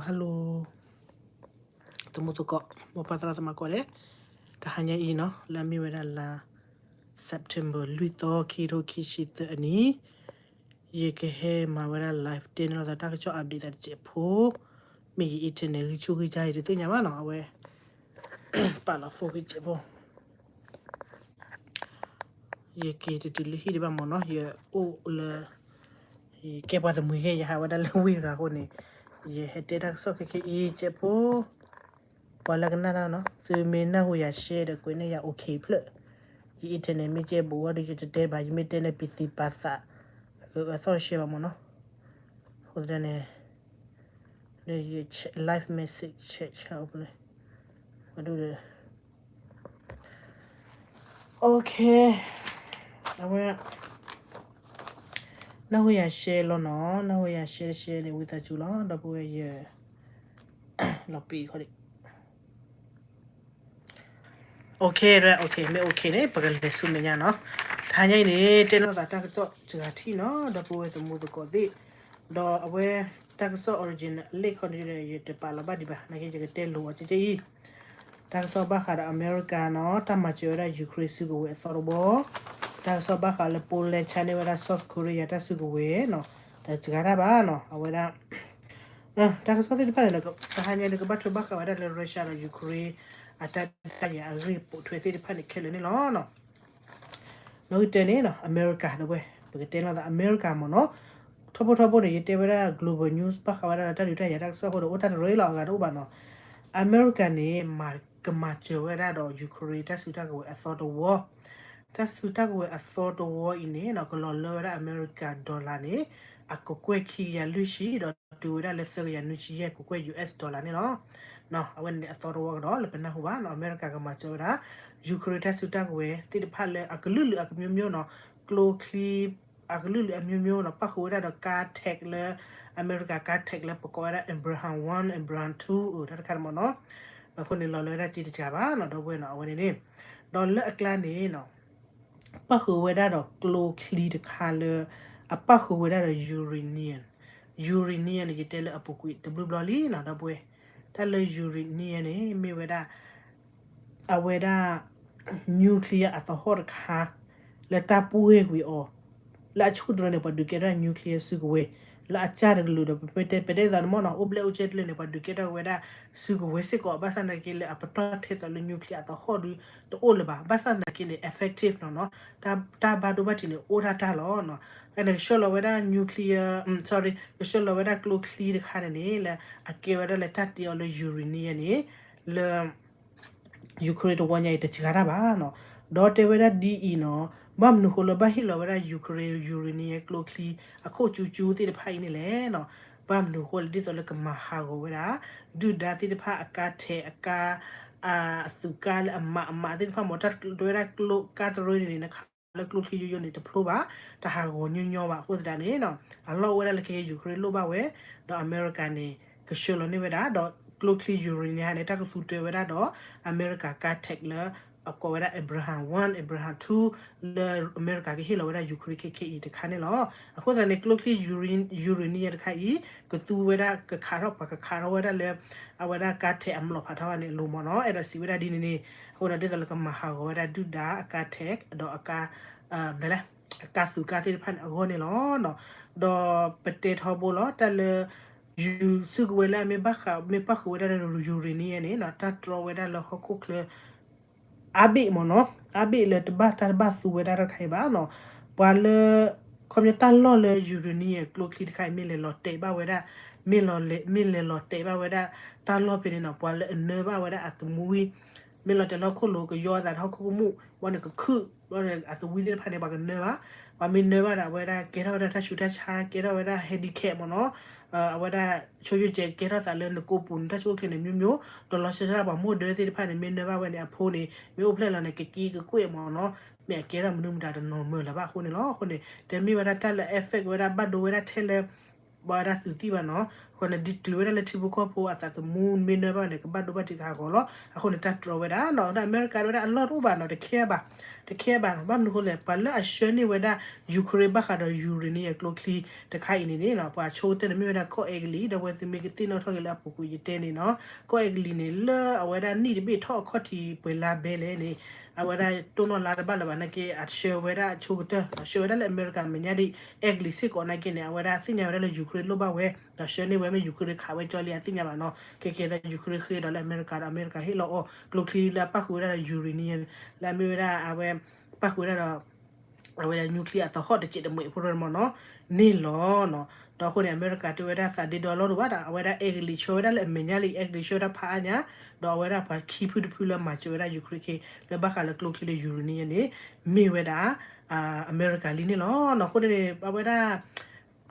hello သမူသကိး မိၢ်ပၢ်သရၣ်သမါကိးဂၤဒဲး, တဟါညါအံၤနီၤ လၢအမ့ၢ်ဝဲဒၣ်လါ September လွံၢ်သီ ခံကထိခံဆံသၢအနံၤ, ယကဟဲမၤဝဲဒၣ် live တဲန့ၢ်လိာ်သးတၢ်ကစီၣ် update သးတစဲးဖိ, မ့ၢ်ယ internet ဂံၢ်ဆူၣ်ဂံၢ်ဆါ ယတသ့ၣ်ညါဘၣ်နီၤ အဝဲ ပာ်လီၤ phone ဂံၢ်စဲးဖိ ယက့ၤတတုၤလၢဟံၣ်ဒံးဘၣ်မ့ၢ်နီၤ, ယအိၣ်လၢ ယကဲပှၤတမှံၤဂ့ၤ ယဟးဝဲဒၣ်လၢဝ့ၢ်ဂၤအဃိန့ၣ်, ယဟဲတဲတၢ်ကစီၣ်ခဲခဲအံၤစဲးဖိ, ပှၤလၢကနၣ်တၢ်နီၤ သုမ့ၢ်နၢ်ဟူယၤ share ဒီးကွဲးန့ၢ်ယၤ okay ဖျၢၣ်, ယ internet မ့ၢ်ကဲဘူးဝဲဒီး ယတတဲဘၣ်, ယမ့ၢ်တဲလၢပသံပာ်သး အသီၣ်တရှဲဘၣ်မ့ၢ်နီၤ, အဃိသတးန့ၣ် ဒီးယ live message chat အိၣ်ဖဲလဲၣ်, ဝဲဒၣ် okay, အဝဲ နၢ်ဟူယၤ share လီၤနီၤ, နၢ်ဟူယၤ share share န့ၣ် ဝံသးစူၤလီၤ ဒီပုၢ်ဝဲၢ်ယ လီၤပံာ်ခီဒံး okay, okay, မ့ၢ် okay န့ၣ် ပကလဲၤဆူမဲာ်ညါနီၤ, တဟါညါအံၤန့ၣ် တဲလိာ်သးတၢ်ကစီၣ်စှၤထံနီၤ ဒီပုၢ်ဝဲၢ်သမူသကိးသ့ၣ်, ဒီးအဝဲ တၢ်ကစီၣ် original အလံာ်ခီန့ၣ် ယတပာ်လီၤဘၣ်ဒံးဘၣ် နာ်က့ ယကတဲလိၤအီၤကဲကဲအံၤ တၢ်ကစီၣ်ဘၣ်ဃးဒီး America နီၤ တၢ်မၤစၢၤဝဲဒၣ် Ukraine စုကဝဲၤအသီတဝီ, တၢ်ကစီၣ်ဘၣ်ဃးလၢ Poland ဆါန့ၢ်ဝဲဒၣ် South Korea တၢ်စုကဝဲၤနီၤ, တစှၤတၢ်ဘၣ်နီၤ အဝဲဒၣ် တၢ်ကစီၣ်သ့ၣ်တဖၣ်န့ၣ် တဟါညါန့ၣ် ကဘၣ်ထွဲဘၣ်ဃးဝဲဒၣ်လၢ Russia ဒီး Ukraine အတၢ်ဒုးတၢ်ယၤအဂ့ၢ်ပိာ်ထွဲသ့ၣ်တဖၣ်န့ၣ် ခဲလၢာ်န့ၣ်လီၤနီၤ. လီၤဂံၢ်တဲန့ၣ်နီၤ America ဒီးဝဲ ပကတဲလိာ်သး America မ့ၢ်နီၤ, ထီဘိထီဘိန့ၣ် ယတဲဝဲဒၣ် global news ဘၣ်ဃးဝဲဒၣ်လၢတၢ်ဒုးတၢ်ယၤတၢ်ကစီၣ်အဃိဒီး အိၣ်တၢ်တရၢလီၤ အဂၤတအိၣ်ဘၣ်နီၤ. America န့ၣ် မၤ ကမၤစၢၤဝဲဒၣ်ဒီး Ukraine တၢ်စုတၢ်ကဝဲၤအသီတဝီ, တၢ်စုတၢ်ကဝဲၤအသီတဝီအံၤန့ၣ်နီၤ ကလီၤလၢဝဲဒၣ် America dollar န့ၣ် အကကွဲၢ်ခံကယၤလွံၢ်ဆံ ဒီးတုၤဝဲဒၣ်လၢသၢကယၤနွံဆံယဲၢ် ကကွဲၢ် US dollar န့ၣ်လီၤ. အဝဲန့ၣ်အသီတဝီကဒီး လၢပနၢ်ဟူဘၣ်နီၤ America ကမၤစၢၤဝဲဒၣ် Ukraine တၢ်စုတၢ်ကဝဲၤသ့ၣ်တဖၣ်လၢအကလုာ်လုာ်အကမျိုးမျိုးနီၤ, ကျိချံ အကလုာ်လုာ်အမျိုးမျိုးနီၤ ပၣ်ဃုာ်ဝဲဒၣ်ဒီးကါ tank လၢ အမဲရကၤကါ tank လၢပကိးဝဲဒၣ် Abrams one, Abrams two အတၢ်တခါန့ၣ်မ့ၢ်နီၤ, အဃိန့ၣ်လီၤလၢဝဲဒၣ်က့တစှၤဘၣ်နီၤ ဒီပုၢ်ဝဲၢ်နီၤ အဝဲန့ၣ်န့ၣ်, ဒီးလၢအကျါန့ၣ်နီၤ ပၣ်ဃုာ်ဝဲဒၣ်ဒီးကျိချံတခါလၢ အပၣ်ဃုာ်ဝဲဒၣ်ဒီး uranium, uranium န့ၣ် ယတဲလၢအပူၤကွံာ်တဘျုးဘျီလံနီၤ ဒီပုၢ်ဝဲၢ်, တၢ်လၢ uranium န့ၣ် မ့ၢ်ဝဲဒၣ် အဝဲဒၣ် nuclear အသဟီၣ်တခါ လၢတၢ်ပှဲၤကွံာ်အီၤ လၢအဆူၣ်တရၢန့ၣ် ပှၤဒုးကဲထီၣ် nuclear စုကဝဲၤ, လၢအစၢ်တကလုာ်ဒီး ပတဲပတဲသးန့ၣ်မ့ၢ်နီၤ အိၣ်ဘျဲၣ်အိၣ်ကဲတလၢန့ၣ် ပှၤဒုးကဲထီၣ်ဝဲဒၣ်စုကဝဲၤစ့ၢ်ကီး ဘၣ်ဆၣ်သနာ်က့လၢအပတီၢ်ထဲသိးလၢ nuclear အသဟီၣ်ဒုတအိၣ်လၢၤဘၣ် ဘၣ်ဆၣ်သနာ်က့န့ၣ် effective နီၤနီၤ တၢ်ဘၣ်ဒိဘၣ်ထံးန့ၣ် အိၣ်တၢ်တၢ်လီၤနီၤ, ကန့ၣ်ကဆှၢလီၤဝဲဒၣ် nuclear, sorry ကဆှၢလီၤဝဲဒၣ်ကျိချံတခါန့ၣ်န့ၣ် လၢအကဲဝဲဒၣ်လၢတၢ်တ့အီၤလၢ uranium န့ၣ် လၢ Ukraine တဝီညါအံၤ တစှၤတၢ်ဘၣ်နီၤ, ဒီးတဲဝဲဒၣ်ဒ်အံၤနီၤ, ဘၣ်မနုၤဃိလၢဘၣ်ဟ့ၣ်လီၤဝဲဒၣ် Ukraine uranium ကျိချံ အခိၣ်ကၠူကၠူသ့ၣ်တဖၣ်အံၤန့ၣ်လဲၣ်နီၤ, ဘၣ်မနုၤဃိလၢဒ်သိးလၢကမၤဟးဂီၤဝဲဒၣ် ဒုၣ်ဒါသ့ၣ်တဖၣ်အကါထဲးအကါ အသုးကါလၢအမးအမးသ့ၣ်တဖၣ်မ့ၢ် တၢ်ဝဲဒၣ်ကျိကါတရၢန့ၣ်န့ၣ် နခးလၢကျိချံယိယိန့ၣ် တဖျိဘၣ်, တဟးဂီၤညီညီဘၣ် အဃိသတးန့ၣ်နီၤ, အလီၢ်အိၣ်ဝဲဒၣ်လၢခဲ Ukraine လိၣ်ဘၣ်ဝဲ, ဒီးအမဲရကၤန့ၣ် ကဆှၢလီၤန့ၢ်ဝဲဒၣ် ဒီးကျိချံ uranium န့ၣ် တၢ်ကသူတၢဝဲဒၣ်ဒီး အမဲရကၤကါ tank လၢ အကိးဝဲဒၣ် Abrams one, Abrams two လၢအမဲရကၤကဟ့ၣ်လီၤဝဲဒၣ် Ukraine ခဲခဲအံၤတခါန့ၣ်လီၤ. အဃိသတးန့ၣ် ကျိချံ uranium တခါအံၤ ကသူဝဲဒၣ် ကခးထီၣ် ပှၤကခးထီၣ်ဝဲဒၣ်လၢ အဝဲဒၣ်ကါထဲးအမျိာ်ဖးထီန့ၣ်အလိၤမ့ၢ်နီၤ, အဲၣ်ဒိးစံးဝဲဒၣ်ဒ်န့ၣ်န့ၣ်, အဃိန့ၣ် ဒ်သိးလၢကမၤဟးဂီၤဝဲဒၣ်ဒုၣ်ဒါအကါထဲး ဒီးအကါ အကါသုးကါသ့ၣ်တဖၣ်န့ၣ်အဂီၢ်န့ၣ်လီၤ. ဒီးပတဲထီဘိလီၤ တၢ်လၢ စုကဝဲၤလၢအမ့ၢ်ဘၣ်ဃး မ့ၢ်ပၣ်ဃုာ်ဝဲဒၣ်လၢ uranium န့ၣ်နီၤ တၢ်တြီဝဲဒၣ်လၢဟီၣ်ခိၣ်ချၢ အါဘ့ၣ်မ့ၢ်နီၤ, အါဘ့ၣ်လၢတဘၣ်တၢ်တဘၣ်သူဝဲဒၣ်တၢ်တခါအံၤဘၣ်နီၤ, ပှၤလၢ ခီပညီတၢ်လီၢ်လၢ uranium ကျိချံတခါအံၤ မ့ၢ်လဲၤလီၤတဲာ်ဘၣ်ဝဲဒၣ်, မ့ၢ်လဲၤလီၤတဲာ်ဘၣ်ဝဲဒၣ် တၢ်လီၢ်ဖဲန့ၣ်နီၤ ပှၤလၢအနၢဘၣ်ဝဲဒၣ်အသမူဝံၤ မ့ၢ်လီၤတဲာ်လၢဟီၣ်ခိၣ်လိၤ ကယီအသးလၢဟီၣ်ခိၣ်ကမူၣ် ဘၣ်န့ၣ်ကခုၣ် ဘၣ်န့ၣ်အသမူဝံၤသ့ၣ်တဖၣ်န့ၣ် ပှၤကနၢဘၣ်, ပှၤမ့ၢ်နၢဘၣ်ဒီး အဝဲဒၣ်ကဲထီၣ်ဝဲဒၣ်တၢ်ဆူးတၢ်ဆါ ကဲထီၣ်ဝဲဒၣ် handicap မ့ၢ်နီၤ, အဝဲဒၣ်ဆိယိၣ်ကဲကဲထီၣ်သးလၢနကိးပူၤန့ၣ် တၢ်ဆိၣ်အိၣ်ချ့န့ၣ် မျိုးမျိုး, ဒီးလီၤဆီဒၣ်တၢ်ပှၤမိၢ်ဒၢသ့ၣ်တဖၣ်န့ၣ် မ့ၢ်နၢဘၣ်ဝဲန့ၣ် အဖိန့ၣ် မ့ၢ်အိၣ်ဖျဲၣ်လီၤန့ၣ် ကက့ကကွဲၢ်မ့ၢ်နီၤ, မ့ၢ်အကဲထီၣ်မနုၤမတၤတနီၤမၢလၢၤဘၣ်အဃိန့ၣ်လီၤ. အဃိန့ၣ် တမ့ၢ်ဝဲဒၣ်တၢ်လၢ effect ဝဲဒၣ်ဘၣ်ဒိဝဲဒၣ်ထဲလၢ ဘၣ်ဝဲဒၣ်သုးသံၣ်ဘၣ်နီၤ. အဃိန့ၣ် ဒ်တုၤဝဲဒၣ်လၢထံဖိကီၢ်ဖိအသးသမူမ့ၢ်နၢ်ဘၣ်န့ၣ် ကဘၣ်ဒိဘၣ်ထံးကဟးဂီၤလီၤ. အဃိန့ၣ် တၢ်တြီဝဲဒၣ်နီၤ, ဒီးအမဲရကၤဝဲဒၣ်အလီၢ်တအိၣ်ဘၣ်နီၤ, တခဲဘၣ်, တခဲဘၣ်နီၤ. ဘၣ်မနုၤအဃိလဲၣ်, ပှၤလၢအဆှၢန့ၢ်ဝဲဒၣ် Ukraine ဘၣ်ဃးဒီး uranium ကျိချံတခါအံၤန့ၣ်န့ၣ်နီၤ, ပှၤဆိကတၢၢ်န့ၣ်မ့ၢ်ဝဲဒၣ်ကီၢ်အဲကလံး, ဒီးဝဲသုမ့ၢ်ကသ့ၣ်နီၣ်ထီၣ်က့ၤလၢအပူၤကွံာ်ယတဲန့ၣ်နီၤ, ကီၢ်အဲကလံးန့ၣ် လၢအဝဲဒၣ်နံၣ်တဘ့ၣ်ထီၣ်အခီၣ်ထံးပှဲၤလါဘဲလဲၣ်န့ၣ် အဝဲဒၣ်တိၢ်နီၣ်လါတဘၣ်လၢၤဘၣ်နာ်က့ အဆှၢဝဲဒၣ်အဆိကတၢၢ်, ဆှၢဝဲဒၣ်လၢအမဲရကၤမဲာ်ညါဒ် အဲကလံးစ့ၢ်ကီးနာ်က့န့ၣ် အဝဲဒၣ်သ့ၣ်ညါဝဲဒၣ်လၢ Ukraine လိၣ်ဘၣ်ဝဲ, ဒီးဆှၢန့ၢ်ဝဲမ့ၢ် Ukraine ခးဝဲကၠီလံအသ့ၣ်ညါဘၣ်နီၤ. ခဲကဲဒီး Ukraine ဃ့ဒီးလၢအမဲရကၤဒီး အမဲရကၤဟ့ၣ်လီၤအီၤ ကျိချံလၢအပၣ်ဃုာ်ဝဲဒၣ်ဒီး uranium လၢအမ့ၢ်ဝဲဒၣ်အဝဲ ပၣ်ဃုာ်ဝဲဒၣ်ဒီး အဝဲဒၣ် nuclear အသဟီၣ်တစဲးတမှဲးဖိမနီၤ, န့ၣ်လီၤနီၤ. ဒီးအဃိန့ၣ် အမဲရကၤတဲဝဲဒၣ်သးဒ့ဒီအလီၢ်တအိၣ်ဘၣ်ဒီး အဝဲဒၣ်အဲကလံးဆှၢဝဲဒၣ်လၢအမဲာ်ညါလံ, အဲကလံးဆှၢဝဲဒၣ်ဖးအါညါ, ဒီးအဝဲဒၣ်ပှၤခံဖုတဖုလၢမၤစၢၤဝဲဒၣ် Ukraine ခ့ လၢဘၣ်ဃးလၢကျိချံလၢ uranium န့ၣ် မ့ၢ်ဝဲဒၣ် အမဲရကၤလံန့ၣ်လီၤနီၤ. အဃိန့ၣ်န့ၣ် အဝဲဒၣ်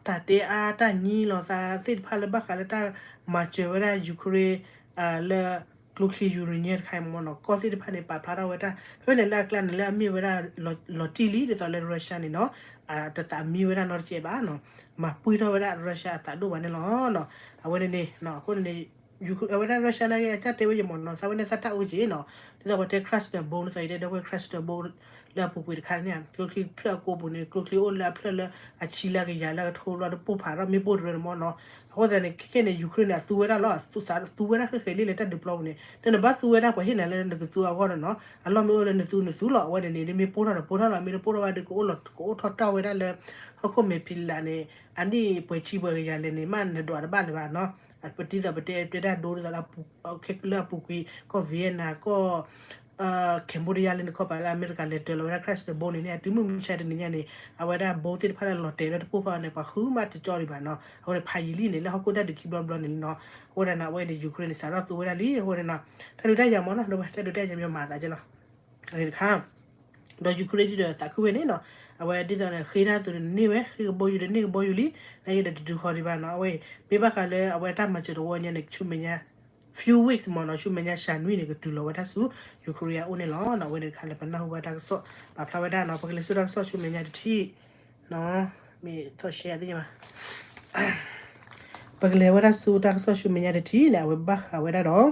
တၢ်တဲအါတၢ်ညံလိာ်သးသ့ၣ်တဖၣ်လၢဘၣ်ဃးလၢတၢ်မၤစၢၤဝဲဒၣ် Ukraine လၢကျိချံ uranium တခါအံၤမနီၤ, ကီၢ်သ့ၣ်တဖၣ်န့ၣ် ပာ်ဖျါထီၣ်ဝဲတၢ် ဖဲဖဲန့ၣ်လၢအကျါန့ၣ် လၢအမ့ၢ်ဝဲဒၣ် လီၤတံၢ်လံ ဒ်သိးလၢ Russia န့ၣ်နီၤ, တသးမံဝဲဒၣ်နီတစဲးဘၣ်နီၤ, မၤပှံၢ်ထီၣ်ဝဲဒၣ် Russia အသးဒိၣ်ဘၣ်န့ၣ်လီၤ. အဝဲန့ၣ်န့ၣ် အဃိန့ၣ်န့ၣ် အဝဲဒၣ် Russia နာ်က့ အကစၢ်တဲဝဲယမနီၤ, သးဝဲန့ၣ်သးတၢ်အိၣ်က့ၤနီၤ, ဒ်သိးပှၤတဲ cluster bomb ဒ်သိးယတဲဒီးဝဲ cluster bomb လၢအပူၤကွံာ်တခါန့ၣ် ကျိချံဖျၢၣ်အကိးပူၤန့ၣ် ကျိချံအိၣ်လၢအဖျၢၣ်လၢအဆံလၢကယၤလၢကထိဘျီ တပိၢ်ဖးထီၣ်မ့ၢ်ပိၢ်တရၢန့ၣ်မနီၤ. အဃိသတးန့ၣ် ခဲခဲန့ၣ် Ukraine န့ၣ် အသူဝဲဒၣ်လီၤ, သူဝဲဒၣ်ဃဲဃဲလံလၢတၢ်ဒုးပျီပူၤန့ၣ်, နနဘၣ်သူဝဲဒၣ်ပှၤဟ့ၣ်နၤလၢနကသူအဂီၢ်ဒီးနီၤ, အလီၢ်မ့ၢ်အိၣ်လၢနသူနသူလီၤ. အဝဲန့ၣ်န့ၣ် နမ့ၢ်ပိၢ်ထီၣ်ဒီးပိၢ်ထီၣ်လီၤ, မ့ၢ်တပိၢ်ထီၣ်ဘၣ်ဒီး ကအိၣ်ထီၣ်တၢ်ဝဲဒၣ်လၢ ဟီၣ်ခိၣ်မဲာ်ဖံးလၢ်န့ၣ် အနံၣ်ပှဲၤဆံပှဲၤကယၤလဲၣ်န့ၣ် မ့ၢ်နဒွးတဘၣ်လၢၤဘၣ်နီၤ. ပဒ်သိးပတဲတဲတၢ်ဒိဒ်သိးလၢ ခဲလၢာ်အပူၤကွံာ် ကီၢ် Vietnam ကီၢ် Cambodia လၢနခီပၤလၢအမဲရကၤလဲၤတၢၤလီၤဝဲဒၣ် cluster bomb န့ၣ်န့ၣ် အတုၤမုၢ်မဆါတနံၤညါန့ၣ် အဝဲဒၣ် bomb သ့ၣ်တဖၣ်လၢလီၤတဲာ်လၢတပိၢ်ဖးန့ၣ် ပှၤဃုမးတကၠီဒံးဘၣ်နီၤ. အဃိန့ၣ် ဖးယံာ်လံန့ၣ် လၢဟီၣ်ခိၣ်တၢ်ဒုးခံဘျီဘျီန့ၣ်လီၤ. အဃိန့ၣ် အဝဲန့ၣ် Ukraine န့ၣ် စးထီၣ်သူဝဲဒၣ်လံ. အဃိန့ၣ်နီၤ တၢ်ဒုးတၢ်ယၤမနီၤ ဒီးဝဲတၢ်ဒုးတၢ်ယၤမ့ၢ်မၤသးကဲလီၤ အန့ၣ်တခါ ဒီး Ukraine ဒ်ဒီးသးခုဝဲန့ၣ်နီၤ, အဝဲဒ်သိးန့ၣ် ဃ့တၢ်သုးန့ၣ်န့ၢ်ဝဲ ဃ့ကဘီယူၤတန့ၢ်ကဘီယူၤလံ, နာ်က့ဒီးတတုၤဃီၤဒံးဘၣ်နီၤ. အဝဲ မ့ၢ်ဘၣ်ဃးလၢအဝဲတၢ်မၤစၢၤတဝီညါန့ၣ် ဆူမဲာ်ညါ few weeks မနီၤ, ဆူမဲာ်ညါစှၤနွံန့ၣ် ကတုၤလီၤဝဲဒၣ်ဆူ Ukraine အအိၣ်န့ၣ်လီၤ. အဝဲန့ၣ်တခါလၢပနၢ်ဟူဘၣ်တၢ်ကစီၣ် ပာ်ဖျါဝဲဒၣ်နီၤ, ပကလဲၤဆူတၢ်ကစီၣ်ဆူမဲာ်ညါတထံၣ် မ့ၢ်ထီၣ်ရှဲသ့ၣ်ညါဘၣ် ပကလဲၤဝဲဒၣ်ဆူတၢ်ကစီၣ်ဆူမဲာ်ညါတထံၣ်န့ၣ် အဝဲဘၣ်ဃးဝဲဒၣ်ဒီး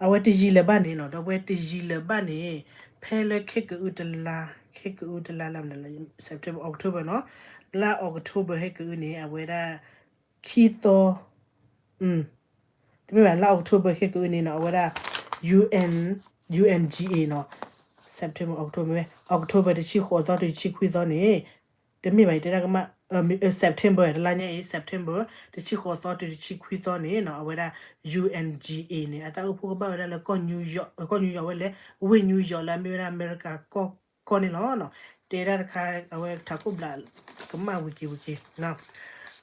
အဝဲတယံာ်လၢၤဘၣ်န့ၣ်နီၤ, ဒီးအဝဲတယံာ်လၢၤဘၣ်န့ၣ် ဖဲလၢခဲကအုတလါ, ခဲကအုတလါလၢ September October နီၤ, လါ October ဟဲကအုန့ၣ် အဝဲဒၣ် ခံသီ တမ့ၢ်ဘၣ် လါ October ခဲကအုန့ၣ်နီၤ အဝဲဒၣ် UN UNGA နီၤ, September October မ့ၢ် October တဆံဃိးသီတုၤတဆံခွံသီန့ၣ် တမ့ၢ်ဘၣ် ယတဲတၢ်ကမၣ် September တလါညါအံၤ September တဆံဃိးသီတုၤတဆံခွံသီန့ၣ်နီၤ အဝဲဒၣ် UNGA န့ၣ် အတၢ်အိၣ်ဖှိၣ်ကဘၣ်ဝဲဒၣ်လၢ ကီၢ် New York ဝဲလဲၣ် ဝ့ၢ် New York လၢအမ့ၢ်ဝဲဒၣ်အမဲရကၤကီၢ်န့ၣ်လီၤ. တဲတၢ်တခါ အဝဲထးခိၣ်ဘျးကမၣ်ဝံၤက့ၤဝံၤက့ၤ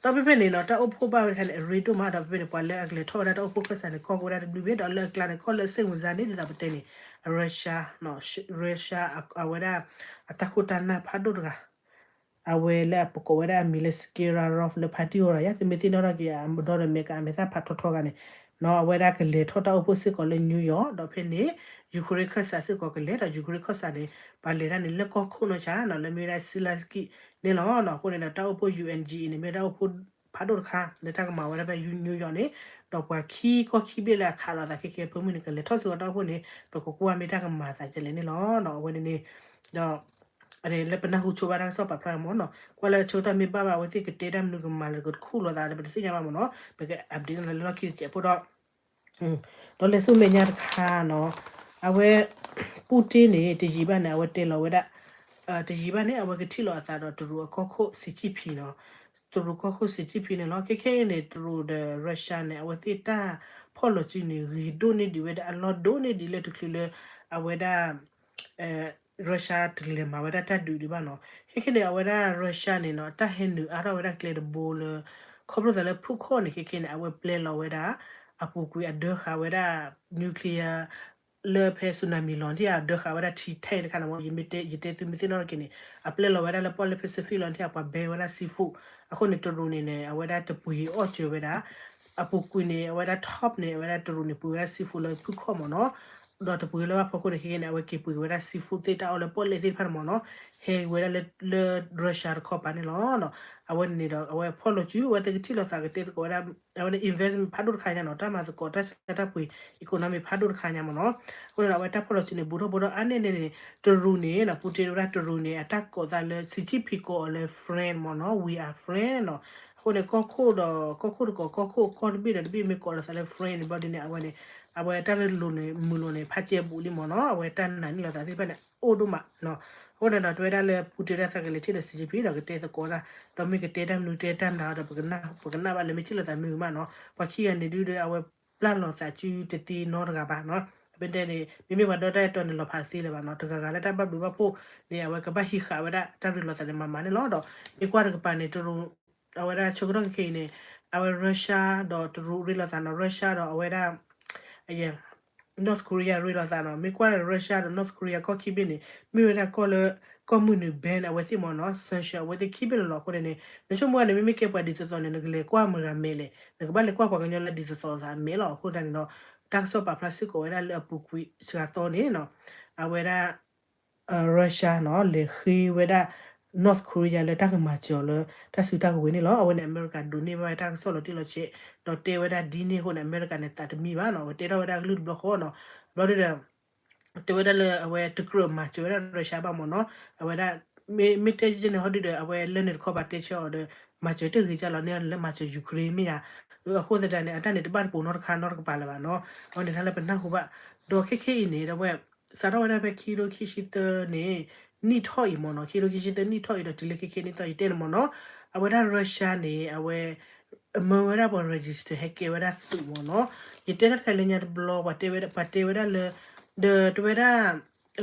ဒီးဖဲဖဲန့ၣ်နီၤ တၢ်အိၣ်ဖှိၣ်ဘၣ်ဝဲတခါန့ၣ် အရ့ဒိၣ်မး ဒီးဖဲဖဲန့ၣ် ပှၤလၢအကလဲၤထီၣ်ဝဲဒၣ်တၢ်အိၣ်ဖှိၣ်ခၢၣ်စးန့ၣ် ကီၢ်ကဝဲဒၣ်တဘျုးဘ့ၣ် ဒီးလၢအကျါန့ၣ် ကီၢ်လၢအစိတ်ဝင်စားန့ၣ် ဒ်သိးပတဲန့ၣ် Russia, Russia အဝဲဒၣ် အတၢ်ခိၣ်တၢ်နၢ်ဖးဒိၣ်တဂၤ အဝဲလၢအပကိးဝဲဒၣ်အမံၤလၢ Sergei Lavrov လၢဖါတံၢ်အိၣ်ဒီးယၤ သုမ့ၢ်သ့ၣ်နီၣ်ထီၣ်က့ၤ အမဒီဒီးမဲာ်ကမ့ၢ်သၣ်ဖးထီထီဂၤန့ၣ် နီၤ အဝဲဒၣ်ကလဲၤထီၣ်တၢ်အိၣ်ဖှိၣ်စ့ၢ်ကီးလၢ New York ဒီးဖဲန့ၣ် Ukraine ခၢၣ်စးစ့ၢ်ကီးကလဲၤဒီး Ukraine ခၢၣ်စးန့ၣ် ပှၤလဲၤတၢ်န့ၣ်လၢကီၢ်ခိၣ်နီၢ်ဆါနီၤ လၢမ့ၢ်ဝဲဒၣ် Zelensky န့ၣ်လီၤ. အဃိန့ၣ်ဒီးတၢ်အိၣ်ဖှိၣ် UNGA န့ၣ် မ့ၢ်တၢ်အိၣ်ဖှိၣ်ဖးဒိၣ်တခါ လၢတၢ်ကမၤဝဲဒၣ်ဖဲ New York န့ၣ် ဒီးပှၤခံကီၢ်ခံဘ့ၣ်လၢအခးလိာ်သးခဲကဲ ဖၢမုၢ်န့ၣ် ကလဲၤထီၣ်စ့ၢ်ကီးတၢ်အိၣ်ဖှိၣ်န့ၣ် ပကကွၢ်မ့ၢ်တၢ်ကမၤသးကလဲၣ်န့ၣ်လီၤ. အဝဲန့ၣ်န့ၣ် ဒီး လၢပနၢ်ဟူဆိဘၣ်တၢ်ကစီၣ်ပာ်ဖျါမ့ၢ်နီၤ ကွၢ်လၢဆၢကတီၢ်မ့ၢ်ဘၣ်ဘၣ် အဝဲသ့ၣ်ကတဲတၢ်မနုၤကမၤလၢကတခူၣ်လိာ်သးဒီး ပတသ့ၣ်ညါဘၣ်မ့ၢ်နီၤ ပက update န့ၣ်လၢလီၢ်ခံတစဲးဖိဒီး ဒီးလဲၤဆူမဲာ်ညါတခါနီၤ အဝဲ Putin န့ၣ် တယံာ်ဘၣ်န့ၣ် အဝဲတဲလီၤဝဲဒၣ် တယံာ်ဘၣ်န့ၣ် အဝဲကထံၣ်လိာ်အသးဒီးတရူးအကီၢ်ခိၣ် Xi Jinping နီၤ တရူးကီၢ်ခိၣ် Xi Jinping န့ၣ်လီၤ. ခဲခဲအံၤန့ၣ် တရူးဒီး Russia န့ၣ် အဝဲသ့ၣ်တၢ်ဖီၣ်လိာ်စုန့ၣ် ဂ့ၤဒိၣ်န့ၢ်ဒံးဝဲဒၣ် အလီၢ်ဒိၣ်န့ၢ်ဒံးလၢတချုးလၢ အဝဲဒၣ် Russia တလဲၤမၤဝဲဒၣ်တၢ်ဒုးဒံးဘၣ်နီၤ. ခဲခဲန့ၣ် အဝဲဒၣ် Russia န့ၣ်နီၤ တၢ်ဟဲနုာ်အါထီၣ်ဝဲဒၣ်ကျဲတဘိလၢ ခီဖျိသးလၢဖုၣ်ခီၣ်န့ၣ် ခဲခဲန့ၣ် အဝဲပျဲလီၤဝဲဒၣ် အပူၤကွံာ်အဒၢဃာ်ဝဲဒၣ် nuclear လၢဖဲ tsunami လီၤ အဒၢဃာ်ဝဲဒၣ်ထံ tank တခါန့ၣ် ယတဲသုမ့ၢ်သ့ၣ်နီၣ်ထီၣ်က့ၤန့ၣ် အပျဲလီၤဝဲဒၣ်လၢပီၣ်လဲၣ် Pacific လီၤ အပှၤဘဲဝဲဒၣ် seafood အဃိန့ၣ် တရူးန့ၣ်န့ၣ် အဝဲဒၣ်တပှ့ၤအီၣ်စၢၤဝဲဒၣ် အပူၤကွံာ်န့ၣ် အဝဲဒၣ် top န့ၣ် အဝဲဒၣ်တရူးန့ၣ် ပှ့ၤဝဲဒၣ် seafood လၢဖုၣ်ခီၣ်မ့ၢ်နီၤ ဒီးတပှ့ၤလၢၤဘၣ်ဖီခိၣ်န့ၣ် ခဲကနံၣ်န့ၣ် အဝဲက့ၤပှ့ၤက့ၤဝဲဒၣ် seafood သ့ၣ်တၢ်အီၣ်လၢပီၣ်လဲၣ်သ့ၣ်တဖၣ်န့ၣ်မ့ၢ်နီၤ, ဟဲက့ၤဝဲဒၣ်လၢ လၢ Russia တခီပၤန့ၣ်လီၤ. အဝဲန့ၣ်ဒီး အဝဲဖီၣ်လိာ်စု အဝဲသကထံၣ်လိာ်သးကတဲသကိးဝဲဒၣ် အဝဲန့ၣ် investment ဖးဒိၣ်တခါညါနီၤ, တၢ်မၤသကိးတၢ်ဆါတၢ်ပှ့ၤ economy ဖးဒိၣ်တခါညါမ့ၢ်နီၤ. အဃိန့ၣ်ဒီး အဝဲတၢ်ဖီၣ်လိာ်စုန့ၣ် ဘူးထီၣ်ဘူးထီၣ်အါန့ၢ်န့ၣ်န့ၣ် တရူးန့ၣ်နီၤ, ပူတ့ၢ်ဝဲဒၣ်တရူးန့ၣ် အတၢ်ကိးသးလၢ Xi Jinping ကိးအီၤလၢ friend မ့ၢ်နီၤ, we are friend နီၤ. အဃိန့ၣ် ကီၢ်ခိၣ်ဒီး ကီၢ်ခိၣ်တကိး ကီၢ်ခိၣ်ကီၢ်တဘ့ၣ်ဒီးတဘ့ၣ်မ့ၢ်ကိးလိာ်သးလၢ friend န့ၣ် ဘျီဒ်န့ၣ် အဝဲန့ၣ် အဝဲတၢ်ရ့လိာ်န့ၣ် မုာ်လိာ်န့ၣ် ဖးကဲဘူးလံမ့ၢ်နီၤ, အဝဲတၢ်နာ်န့ၢ်လိာ်သးသ့ၣ်တဖၣ်န့ၣ် အိၣ်ဒိၣ်မးနီၤ. အဃိန့ၣ်ဒီး တဲဝဲဒၣ်လၢ ပူတ့ၢ်ဝဲဒၣ်သးကလဲၤထံၣ်ဒီး Xi Jinping ဒီးကတဲသကိးတၢ်, ဒီးမ့ၢ်ကတဲတၢ်မနုၤတဲတၢ်နာ်ဒီး ပကနၣ် ပကနၣ်ဘၣ်လၢမ့ၢ်ထံၣ်လိာ်သးမုာ်မးနီၤ. ပှၤခံဂၤန့ၣ်ဒုဒီး အဝဲပျၢ်လိာ်သးစုတသ့နီတဂၤဘၣ်နီၤ. အပတဲန့ၣ် မ့မ့ၢ်ပှၤဒီတၢ်အဲၣ်တီန့ၣ် လီၤဖးသ့လၢၤဘၣ်နီၤ, တဂၤဂၤလၢတၢ်ဘၣ်ဘျုးဘၣ်ဖှိၣ်န့ၣ် အဝဲကဘၣ်ဟံးဃာ်ဝဲဒၣ်တၢ်ရ့လိာ်သးန့ၣ်မၤမၤန့ၣ်လီၤ. ဒီးမ့ၢ်ကွၢ်တကပၤန့ၣ် တရူး အဝဲဒၣ်ဆိကတီၢ်ခဲအံၤန့ၣ် အဝဲ Russia ဒီးတရူးရ့လိာ်သးနီၤ, Russia ဒီးအဝဲဒၣ် North Korea ရ့လိာ်သးနီၤ. မ့ၢ်ကွၢ်လၢ Russia ဒီး North Korea ကီၢ်ခံဘ့ၣ်န့ၣ် မ့ၢ်ဝဲဒၣ်ကီၢ်လၢ ကီၢ်မုၢ်နုာ် ban အဝဲသ့ၣ်မ့ၢ်နီၤ, sanction အဝဲသ့ၣ်ခံဘ့ၣ်လီၤလီၤ. အဃိန့ၣ်န့ၣ် နဆိကမိၣ်န့ၣ် မ့မ့ၢ်ကဲပှၤဒ်သိးသိးန့ၣ် နကလဲၤကွၢ်မတၤဂၤမဲာ်လဲၣ်, နကဘၣ်လဲၤကွၢ်ပှၤကညီလၢဒ်သိးသိးသးမဲာ်လီၤ. အဃိသတးန့ၣ်ဒီး တၢ်ကစီၣ်ပာ်ဖျါစ့ၢ်ကီးဝဲဒၣ်လၢအပူၤကွံာ်စှၤသီန့ၣ်နီၤ, အဝဲဒၣ် Russia နီၤ လဲၤဃ့ဝဲဒၣ် North Korea လၢတၢ်ကမၤစၢၤအီၤလၢ တၢ်စုတၢ်ကဝဲၤန့ၣ်လီၤ. အဝဲန့ၣ် အမဲရကၤဒိးန့ၢ်ဘၣ်တၢ်ကစီၣ်လီၤတံၢ်လီၤဆဲး ဒီးတဲဝဲဒၣ်ဒ်န့ၣ်အဃိန့ၣ် အမဲရကၤန့ၣ်သးတမံဘၣ်နီၤ, အဝဲတဲထီၣ်ဝဲဒၣ်ကလုၢ်တဘျီဃီနီၤ. ဘျီဒုဒီး တဲဝဲဒၣ်လၢအဝဲတကြၢးမၤစၢၤဝဲဒၣ် Russia ဘၣ်မ့ၢ်နီၤ, အဝဲဒၣ် မ့မ့ၢ်တဲယဲန့ၣ် ဟီဒုဒီး အဝဲလၢန့ၣ်တခီပၤတဲဆၢအီၤဒီး မၤစၢၤတဂ့ၤကၢ်လီၤန့ၣ် လၢမၤစၢၤ Ukraine မ့ၢ်ဧါ. အဃိသတးန့ၣ် အတၢ်န့ၣ်တဘၣ်တပိာ်နီတခါနီတကပၤလၢၤဘၣ်နီၤ. အဝဲန့ၣ်တၢ်လၢပနၢ်ဟူဘၣ်, ဒီးခဲခဲအံၤန့ၣ် ဒီးဝဲ စးထီၣ်ဝဲဒၣ်ဖဲခံကထိခံဆံသၢန့ၣ် နံၣ်ထီၣ်အံၤမ့ၢ်နီၤ, ခံကထိခံဆံသၢနံၣ်ထီၣ်အံၤဒီးတုၤလၢခဲခဲအံၤနံၣ်ထီၣ်အံၤတဲန့ၣ်မ့ၢ်နီၤ, အဝဲဒၣ် Russia န့ၣ် အဝဲ အမၢဝဲဒၣ်ပှၤ register ဟဲကဲဝဲဒၣ်သုးမ့ၢ်နီၤ. ယတဲတၢ်တခါလၢညါတဘျီ ပှၤတဲဝဲဒၣ် ပှၤတဲဝဲဒၣ်လၢ ဒီးတဲဝဲဒၣ်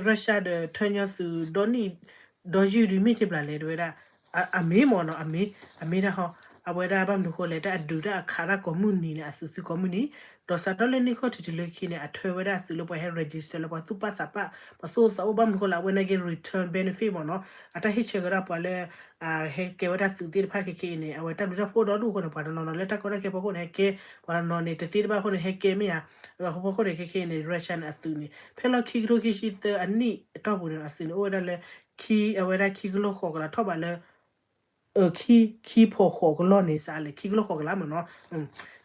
Russia ဒီးထၢညီသုးဒီနံၣ် ဒီယုၢ်ဒုးမ့ၢ်က့ၤဘျးလဲၣ် တဲဝဲဒၣ် အမ့ၢ်မ့ၢ်နီၤ အမ့ၢ် အမ့ၢ်ဒၣ်ဟီ အဝဲဒၣ်ဘၣ်မနုၤဃိလဲၣ် တၢ်အဒုးတၢ်အခးတၢ်ကိးမုၢ်နံၤန့ၣ် အသုးသုးကိးမုၢ်နံၤ, ဒီးစးထီၣ်လၢနံၣ်ခီၣ်ထံးတုၤလၢခံန့ၣ် အထၢဝဲဒၣ်အသုးလၢပှၤဟဲ register လၢပှၤသူၣ်ပာ်သးပာ် ပှၤသူၣ်အိၣ်သးအိၣ် ဘၣ်မနုၤဃိလဲၣ် အဝဲန့ၣ်က့ return benefit မ့ၢ်နီၤ, အတၢ်ဟ့ၣ်ဆၢက့ၤဒၣ်ပှၤလၢ ဟဲကဲဝဲဒၣ်သုးသ့ၣ်တဖၣ်ခဲခဲအံၤန့ၣ် အဝဲတၢ်ဘျုးတၢ်ဖှိၣ်ဒီဒူၣ်အဃိန့ၣ် ပှၤတနီၤနီၤလၢတၢ်ကီတၢ်ခဲဖီခိၣ်န့ၣ် ဟဲကဲ ပှၤတနီၤန့ၣ် တသ့တဘၣ်အဃိန့ၣ် ဟဲကဲမ့ၢ်ဧါ, အဃိဖီခိၣ်န့ၣ် ခဲခဲအံၤန့ၣ် Russia န့ၣ်အသုးန့ၣ် ဖဲလီၤခံကထိခံဆံသၢအနံၣ်အတီၢ်ပူၤန့ၣ် အသုးန့ၣ် အိၣ်ဝဲဒၣ်လၢ ခံ အဝဲဒၣ်ခံကလီၢ်ဃိးကလးထီၣ်ဘးလၢ ခံ ခံဖီၣ်ဃိးကလီၢ်န့ၣ် စးလဲၣ် ခံကလီၢ်ဃိးကလးမ့ၢ်နီၤ,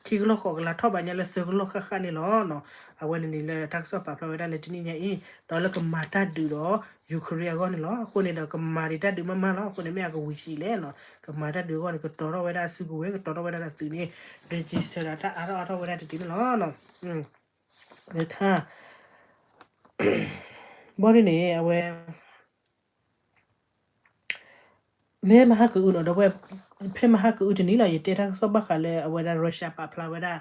ခံကလီၢ်ဃိးကလးထီၣ်ဘးညါလၢသၢကလီၢ်ဃၣ်ဃၣ်န့ၣ်လီၤ. အဝဲန့ၣ်န့ၣ်လၢတၢ်ကစီၣ်ပာ်ဖျါဝဲဒၣ်လၢတနံၣ်ညါအံၤ ဒီးလၢကမၤတၢ်ဒုးဒီး Ukraine အဂီၢ်န့ၣ်လီၤ. အဃိန့ၣ်ဒီး ကမၤဒံးတၢ်ဒုးမးမးလီၤ. အဃိန့ၣ် မ့ၢ်အကဝံၤဆံးလဲၣ်နီၤ, ကမၤတၢ်ဒုးအဂီၢ်န့ၣ် ကတီၤထီၣ်ဝဲဒၣ်စုကဝဲၤ ကတီၤထီၣ်ဝဲဒၣ်တၢ်သုးန့ၣ် register ဒီးတၢ်အါထီၣ်အါထီၣ်ဝဲဒၣ်တတံၤန့ၣ်လီၤ. ခါ ဘီဒ်န့ၣ် အဝဲ ဖဲမဟါကအုနီၤ ဒီးဝဲ ဖဲမဟါကအုတနံၤလီၤ ယတဲတၢ်ကစီၣ်ဘၣ်ဃးလၢအဝဲဒၣ် Russia ပာ်ဖျါဝဲဒၣ်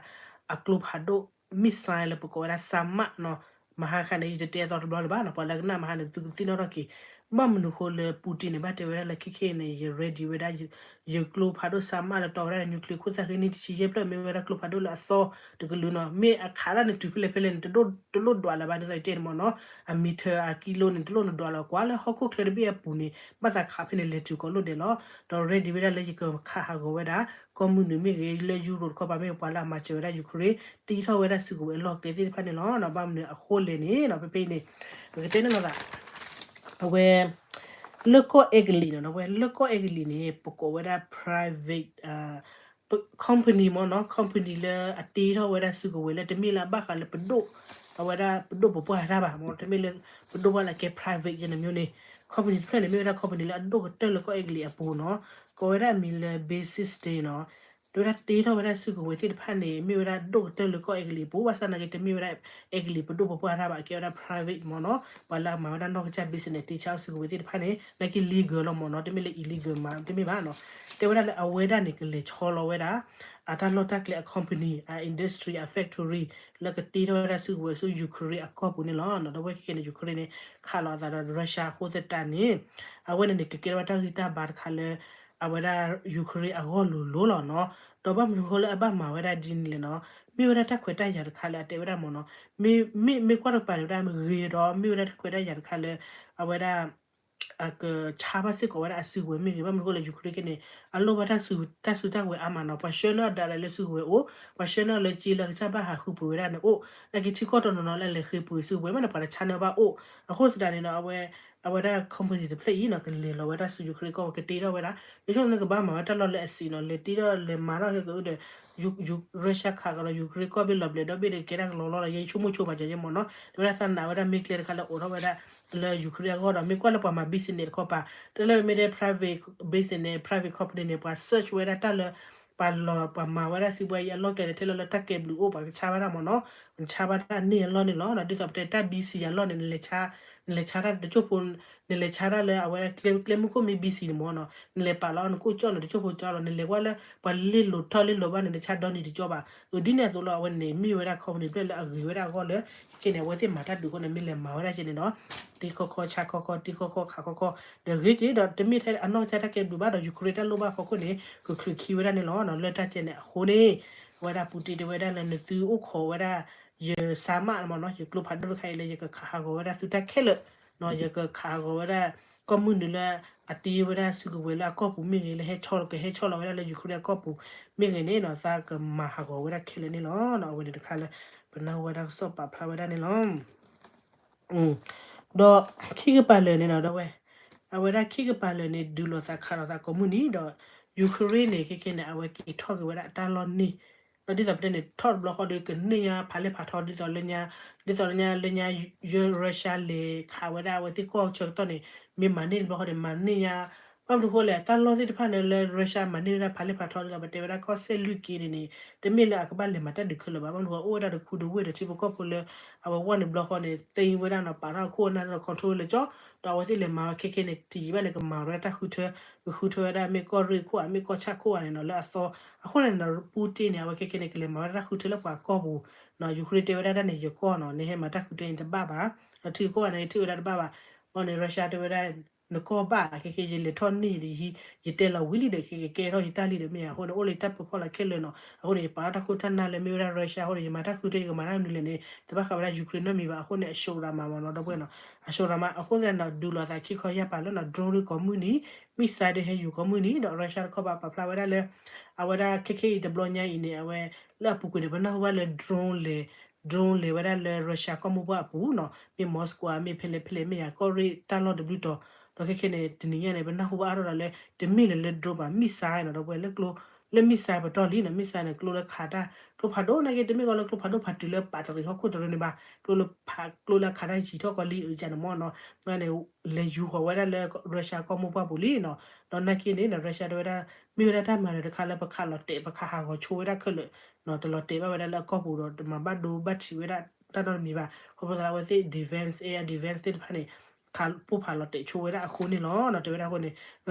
အကျိဖးဒိၣ် missile လၢပကိးဝဲဒၣ် Sarmat နီၤ, မဟါခါန့ၣ် ယတတဲအသီတဘျီလၢၤဘၣ်နီၤ, ပှၤလၢကနၣ်မဟါန့ၣ် သုကသ့ၣ်နီၣ်ထီၣ်က့ၤ, ဘၣ်မနုၤဃိလၢ Putin န့ၣ် ဘၣ်တဲဝဲဒၣ်လၢခဲခဲအံၤန့ၣ် ယ ready ဝဲဒၣ် ယကျိဖးဒိၣ် Sarmat လၢတီဝဲဒၣ် nuclear ခိၣ်သၣ်ဃ့နံၣ်တဆံယဲၢ်ဖျၢၣ် မ့ၢ်ဝဲဒၣ်ကျိဖးဒိၣ်လၢအသီတကလုာ်နီၤ, မ့ၢ်အခးဒၣ်န့ၣ်တုၤဖဲလဲၣ်ဖဲလဲၣ်န့ၣ် တလိၣ်ဒွးလၢၤဘၣ်ဒ်သိးယတဲန့ၣ်မ့ၢ်နီၤ, အ meter အကံလိန့ၣ် တလိၣ်နဒွးလၢၤ ကွၢ်လၢဟီၣ်ခိၣ်ချၢတဘ့ၣ်အပူၤန့ၣ် ဘၣ်သးခးဖဲန့ၣ်လဲၤတုၤကိးလိၣ်ဒဲးလီၤ. ဒီး ready ဝဲဒၣ်လၢယကခးဟးဂီၤဝဲဒၣ် ကီၢ်မုၢ်နုာ်မ့ၢ်ဂ့ၤ လၢ Europe တခီပၤမ့ၢ်ဂ့ၤ ပှၤလၢအမၤစၢၤဝဲဒၣ် Ukraine တ့ထီၣ်ဝဲဒၣ်စုကဝဲၤအလီၢ်ကျဲသ့ၣ်တဖၣ်န့ၣ်လီၤ. ဘၣ်မနုၤအဃိလဲၣ်န့ၣ်နီၤ ဖဲဖဲအံၤန့ၣ် ပကတဲန့ၣ်လီၤသး အဝဲ လၢကီၢ်အဲကလံးနီၤ အဝဲလၢကီၢ်အဲကလံးန့ၣ် ပကိးဝဲဒၣ် private company မ့ၢ်နီၤ, company လၢအတ့ထီၣ်ဝဲဒၣ်စုကဝဲၤလၢတမ့ၢ်လၢအဘၣ်ဃးလၢပဒိၣ် အဝဲဒၣ်ပဒိၣ်ပပှၢ်တၢ်ဘၣ်မ့ၢ် တမ့ၢ်လၢ ပဒိၣ်ပှၢ်လၢကဲ private ယဲၢ်န့ၣ်မ့ၢ်န့ၣ် company တဖျၢၣ်န့ၣ် မ့ၢ်ဝဲဒၣ် company လၢအဒိၣ်ကတၢၢ်လၢကီၢ်အဲကလံးအပူၤနီၤ, ကိးဝဲဒၣ်အမံၤလၢ Basis Steel နီၤ တဲဝဲဒၣ်တ့ထီၣ်ဝဲဒၣ်စုကဝဲၤသ့ၣ်တဖၣ်န့ၣ် မ့ၢ်ဝဲဒၣ်ဒိၣ်ကတၢၢ်လၢကီၢ်အဲကလံးအပူၤ ဘၣ်ဆၣ်နာ်က့တမ့ၢ်ဝဲဒၣ်အဲကလံးပဒိၣ်ပပှၢ်တၢ်ဘၣ် ကဲဝဲဒၣ် private မ့ၢ်နီၤ, ပှၤလၢအမၤဝဲဒၣ်နီၢ်ကစၢ် business တ့ဆါစုကဝဲၤသ့ၣ်တဖၣ်န့ၣ် နာ်က့ legal လီၤမ့ၢ်နီၤ, တမ့ၢ်လၢ illegal မး တမ့ၢ်ဘၣ်နီၤ, တဲဝဲဒၣ်လၢအဝဲဒၣ်န့ၣ် ကလဲၤဆီလီၤဝဲဒၣ် အတၢ်လီၢ်တၢ်ကျဲအ company အ industry အ factory လၢကတ့ထီၣ်ဝဲဒၣ်စုကဝဲၤဆူ Ukraine အကီၢ်ပူၤန့ၣ်လီၤ. ဒီးဝဲခဲကနံၣ် Ukraine န့ၣ် ခးလီၤအသးဒီး Russia အဃိသတးန့ၣ် အဝဲန့ၣ်န့ၣ် ကကဲထီၣ်ဝဲတၢ်ဂံၢ်တၢ်ဘါတခါလၢ အဝဲဒၣ် Ukraine အဂီၢ်လိၤလိၤလီၤနီၤ. ဒီးဘၣ်မနုၤဃိလၢအဘၣ်မၤဝဲဒၣ်ဒ်န့ၣ်လဲၣ်နီၤ, မ့ၢ်ဝဲဒၣ်တၢ်ခွဲးတၢ်ယာ်တခါလၢအတဲဝဲဒၣ်မ့ၢ်နီၤ, မ့မ့ၢ်မ့ၢ်ကွၢ်တကပၤန့ၣ်ဝဲဒၣ်ဂ့ၤဒီး မ့ၢ်ဝဲဒၣ်တၢ်ခွဲးတၢ်ယာ်တခါလၢ အဝဲဒၣ် အကဆါဘၣ်စ့ၢ်ကီးဝဲဒၣ်အစုကဝဲၤမ့ၢ်ဂ့ၤ, ဘၣ်မနုၤအဃိလဲၣ် Ukraine ခဲန့ၣ် အလိၣ်ဘၣ်တၢ်စုတၢ်စုတၢ်ကဝဲၤအါမးနီၤ, ပှၤဆှၢန့ၢ်ဒၣ်လဲာ်လၢစုကဝဲၤအိၣ်, ပှၤဆှၢန့ၢ်လၢက့လၢကစၢ်ဘၣ်ဟးဃုပှ့ၤဝဲဒၣ်န့ၣ်အိၣ်, နာ်က့ထံကီၢ်တနီၤနီၤလၢလဲၤဃ့ပှ့ၤစုကဝဲၤမ့ၢ်န့ၣ် ပှၤတဆါန့ၢ်ဘၣ်အိၣ်, အဃိသတးန့ၣ်ဒီး အဝဲ အဝဲဒၣ် company တဖျၢၣ်အံၤနီၤ ကလဲၤလီၤဝဲဒၣ်စု Ukraine ကီၢ်ပူၤ ကတ့ထီၣ်ဝဲဒၣ်, ယဆိကမိၣ်န့ၣ် ကဘၣ်မၤဝဲတၢ်လီၢ်လၢအစံးနီၤ, လဲၤတ့ထီၣ်လဲၤမၤထီၣ်ကဒီး Russia ခးကဒီး Ukraine ကီၢ်ဘ့ၣ်လီၤဘျဲးဒီဘ့ၣ်ဒီး ကဲဒၣ်ကလီလီလီၤ, ယဆိကမိၣ်ဆိပာ်စၢၤယဲမ့ၢ်နီၤ, တဲဝဲဒၣ်သးနာ်ဝဲဒၣ်မ့ၢ်ကျဲတခါလၢအိးထီၣ်ဝဲဒၣ် လၢ Ukraine အဂီၢ်ဒီး မ့ၢ်ကွၢ်လၢပှၤမၤ business တခီပၤ, တလၢမ့ၢ်တဲ private business private company န့ၣ် ပှၤ search ဝဲဒၣ်တၢ်လၢ ပှၤလီၤပှၤမၤဝဲဒၣ်စံးဘှဲအံၤအလီၢ်ကျဲန့ၣ် ထဲလၢလၢတၢ်ကဲဘျုးအိၣ် ပှၤကဆါဘၣ်တၢ်မ့ၢ်နီၤ, ပှၤဆါဘၣ်တၢ်အန့ၢ်အလီၢ်န့ၣ်လီၤ, ဒ်သိးပတဲတၢ် busy အလီၢ်န့ၣ် နလဲၤဆါတၢ်တကၠိၢ်ဖိ နလဲၤဆါတၢ်လၢအဝဲဒၣ်ကျဲမုၢ်ခိၣ်မ့ၢ် busy န့ၣ်မ့ၢ်နီၤ, နလဲၤပာ်လီၤနကိၣ်ကၠီၣ်န့ၣ် တကၠိၢ်ဖိကၠီၣ်လီၤ, နလဲၤကွၢ်လၢ ပှၤလ့လိာ်ထီၣ်လ့လိာ်ဘၣ်န့ၣ် နဆါဒီနံၤတကၠီၣ်ဘၣ်, အဒ်န့ၣ်အသိးလီၤ, အဝဲန့ၣ်မ့ၢ်ဝဲဒၣ် company တဖျၢၣ်လၢအဂ့ၤဝဲဒၣ်အဂီၢ်လၢ ခဲန့ၣ် အဝဲသ့ၣ်မၤတၢ်ဒုးအဃိန့ၣ် မ့ၢ်လဲၤမၤဝဲဒၣ်ကဲန့ၣ်ဒီး တ့ခီခီဆါခီခီ တ့ခီခီခးခီခီ, ဒီးဂ့ၤက့ၤဒီး တမ့ၢ်ထဲအနီၢ်ကစၢ်တၢ်ကဲဘျုးဘၣ်ဒီး Ukraine တၢ်လိၣ်ဘၣ်ဖီခိၣ်န့ၣ် ကချုးခံဝဲဒၣ်န့ၣ်လီၤ, လၢတၢ်ကဲန့ၣ်အဃိန့ၣ် အဝဲဒၣ် Putin တဲဝဲဒၣ်လၢနသုအိၣ်ခိးဝဲဒၣ် ယစါမးမ့ၢ်နီၤ, ယကျိဖးဒိၣ်တခါအံၤလၢယကခးဟးဂီၤဝဲဒၣ်သုတၢ်ခဲလၢာ်, ယကခးဟးဂီၤဝဲဒၣ် ကီၢ်မုၢ်နုာ်လၢ အတ့ဝဲဒၣ်စုကဝဲၤလၢအကီၢ်ပူၤမ့ၢ်ဂ့ၤ လၢဟဲဆီလီၤ ကဟဲဆီလီၤဝဲဒၣ်လၢ Ukraine အကီၢ်ပူၤမ့ၢ်ဂ့ၤန့ၣ်နီၤ သးကမၤဟးဂီၤဝဲဒၣ်ခဲလၢာ်န့ၣ်လီၤ, အဝဲန့ၣ်တခါလၢ ပနၢ်ဟူဝဲဒၣ်ကစီၣ်ပာ်ဖျါဝဲဒၣ်န့ၣ်လီၤ. ဒီးခံကပၤလၢာ်န့ၣ်နီၤ ဒီးဝဲ အဝဲဒၣ်ခံကပၤလၢာ်န့ၣ် ဒုးလိာ်သးခးလိာ်သးကိးမုၢ်နံၤဒီး Ukraine န့ၣ် ခဲခဲန့ၣ် အဝဲက့ၤထီၣ်က့ၤဝဲဒၣ်အတၢ်လီၢ်န့ၣ်, ဒီးဒ်သိးပတဲန့ၣ် ထီၣ်တဘျီဃီဒီး ကန့ၢ်ညါဖးလဲၢ်ဖးထီ ဒ်သိးလၢညါ ဒ်သိးလၢညါလၢညါ Russia လဲၤခးဝဲဒၣ်အဝဲသ့ၣ်ကီၢ်ဆၢကတီၢ်န့ၣ် မ့ၢ်မၤန့ၢ်တဘျီဃီန့ၣ် မၤန့ၢ်ညါ ဘၣ်မနုၤအဃိလဲၣ် တၢ်လီၢ်သ့ၣ်တဖၣ်န့ၣ်လၢ Russia မၤန့ၢ်ဝဲဒၣ်ဖးလဲၢ်ဖးထီ ဒ်သိးပတဲဝဲဒၣ်ကီၢ်စဲၣ်လွံၢ်က့န့ၣ်န့ၣ် တမ့ၢ်လၢအကဘၣ်လဲၤမၤတၢ်ဒုးခဲလၢာ်ဘၣ်, ဘၣ်မနုၤအဃိအိၣ်ဝဲဒၣ်တခူဒီဝ့ၢ်ဒီးထံဖိကီၢ်ဖိလၢ အဝဲဝဲန့ၣ်ဘျီဃီန့ၣ် သ့ဝဲဒၣ်နီၤ ပာ်ထီၣ်အခိၣ်အနၢ်ဒီး control လၢကၠီ, ဒီးအဝဲသ့ၣ်လဲၤမၤဝဲခဲခဲန့ၣ် တယံာ်ဘၣ်န့ၣ် ကမၤဝဲဒၣ်တၢ်ဃုထၢ, ကဃုထၢဝဲဒၣ်မ့ၢ်ကီၢ်ရ့ၣ်ခိၣ်ဧါ မ့ၢ်ကီၢ်ဆၣ်ခိၣ်ဧါန့ၣ်နီၤ လၢအသီ, အဃိန့ၣ်နီၤ Putin န့ၣ် အဝဲခဲခဲန့ၣ် ကလဲၤမၤဝဲဒၣ်တၢ်ဃုထၢလၢပှၤကီၢ်ပူၤ, Ukraine တဲဝဲဒၣ်တၢ်န့ၣ် ယကီၢ်နီၤ နဟဲမၤတၢ်ဃုထၢန့ၣ်တဘၣ်ဘၣ်, ဒီးထံကီၢ်ဧါန့ၣ် ယထံၣ်ဝဲဒၣ်တဘၣ်ဘၣ်, ဘၣ်န့ၣ် Russia တဲဝဲဒၣ် နကီၢ်ဘၣ် ခဲခဲ ယလဲၤထီၣ်န့ၢ်ယတယံၤ ယတဲလီၤဝံၤလံဒီး ခဲကကဲထီၣ်ယတၢ်လံဒီးမ့ၢ်ဧါ, အဃိန့ၣ် အိၣ်လၢယတၢ်ပၢၤဖီလာ်ခဲလၢာ်နီၤ, အဃိန့ၣ် ယပာ်ထီၣ်တၢ်ခိၣ်တၢ်နၢ်လၢမ့ၢ်ဝဲဒၣ် Russia အဃိန့ၣ် ယမၤတၢ်ဃုထၢ ယကမၤတၢ်မနုၤလဲၣ်န့ၣ် တဘၣ်ဃးဝဲဒၣ် Ukraine နီတမံၤဘၣ်, အဃိန့ၣ် အ show drama မ့ၢ်နီၤ ဒီပုၢ်ဝဲၢ်နီၤ, အ show drama အဃိသတးန့ၣ် ဒုးလိာ်သးခံခီယၢ်ပၤလၢနီၤ drone ဒုးကိးမုၢ်နံၤ, missile ဒုးဟဲယူၤကိးမုၢ်နံၤ ဒီး Russia တခီပၤပာ်ဖျါဝဲဒၣ်လၢ အဝဲဒၣ်ခဲခဲအံၤတဘျီညါအံၤန့ၣ် အဝဲ လၢအပူၤကွံာ်န့ၣ် ပနၢ်ဟူဘၣ်လၢ drone လဲၤ drone လဲၤဝဲဒၣ်လၢ Russia ကီၢ်မိၢ်ပှၢ်အပူၤနီၤ, မ့ၢ် Moscow ဧါ မ့ၢ်ဖဲလဲၣ်ဖဲလဲၣ် မ့ၢ်ယၤ ကီၢ်ရ့ၣ်တၢ်လီၢ်တဘျုးတီၤ, ဒီးခဲခဲန့ၣ် တနံၤညါန့ၣ် ပနၢ်ဟူဘၣ်အါထီၣ်ဒီးလၢ တမ့ၢ်လၢၤလၢ drone ဘၣ် missile နီၤ ဒီပုၢ်ဝဲၢ် လၢကျိ လၢ missile ပတီၢ်လံနီၤ, missile န့ၣ် ကျိလၢခးတၢ် ကျိဖးဒိၣ်နာ်က့ တမ့ၢ်ကီးလၢကျိဖးဒိၣ်ဖးတုၤလၢပာ်တရံးဟီၣ်ခိၣ်တရံးန့ၣ်ဘၣ်, ကျိလၢဖး ကျိလၢခးတၢ်ယံၤထီၣ်ကီးလံအုးကန့ၣ်မ့ၢ်နီၤ, န့ၣ် လဲၤယူၤဃီၤဝဲဒၣ်လၢ Russia ကီၢ်မိၢ်ပှၢ်ပူၤလံနီၤ, ဒီးနာ်က့န့ၣ် Russia တဲဝဲဒၣ် မ့ၢ်ဝဲဒၣ်တၢ်မၤနၢၤတခါလၢပခးလီၤတဲာ် ပခးဟးဂီၤဆိဝဲဒၣ်ခဲလၢာ်နီၤ, တလီၤတဲာ်ဘၣ်ဝဲဒၣ်လၢအကီၢ်ပူၤဒီး တမၤဘၣ်ဒိဘၣ်ထံးဝဲဒၣ်တၢ်နီတမံၤဘၣ်, ခီဖျိသးလၢအဝဲသ့ၣ် defense air defense သ့ၣ်တဖၣ်န့ၣ် ခးပိၢ်ဖးလီၤတဲာ်ဆိဝဲဒၣ်အဃိန့ၣ်လီၤနီၤ, တဲဝဲဒၣ်အဃိန့ၣ်,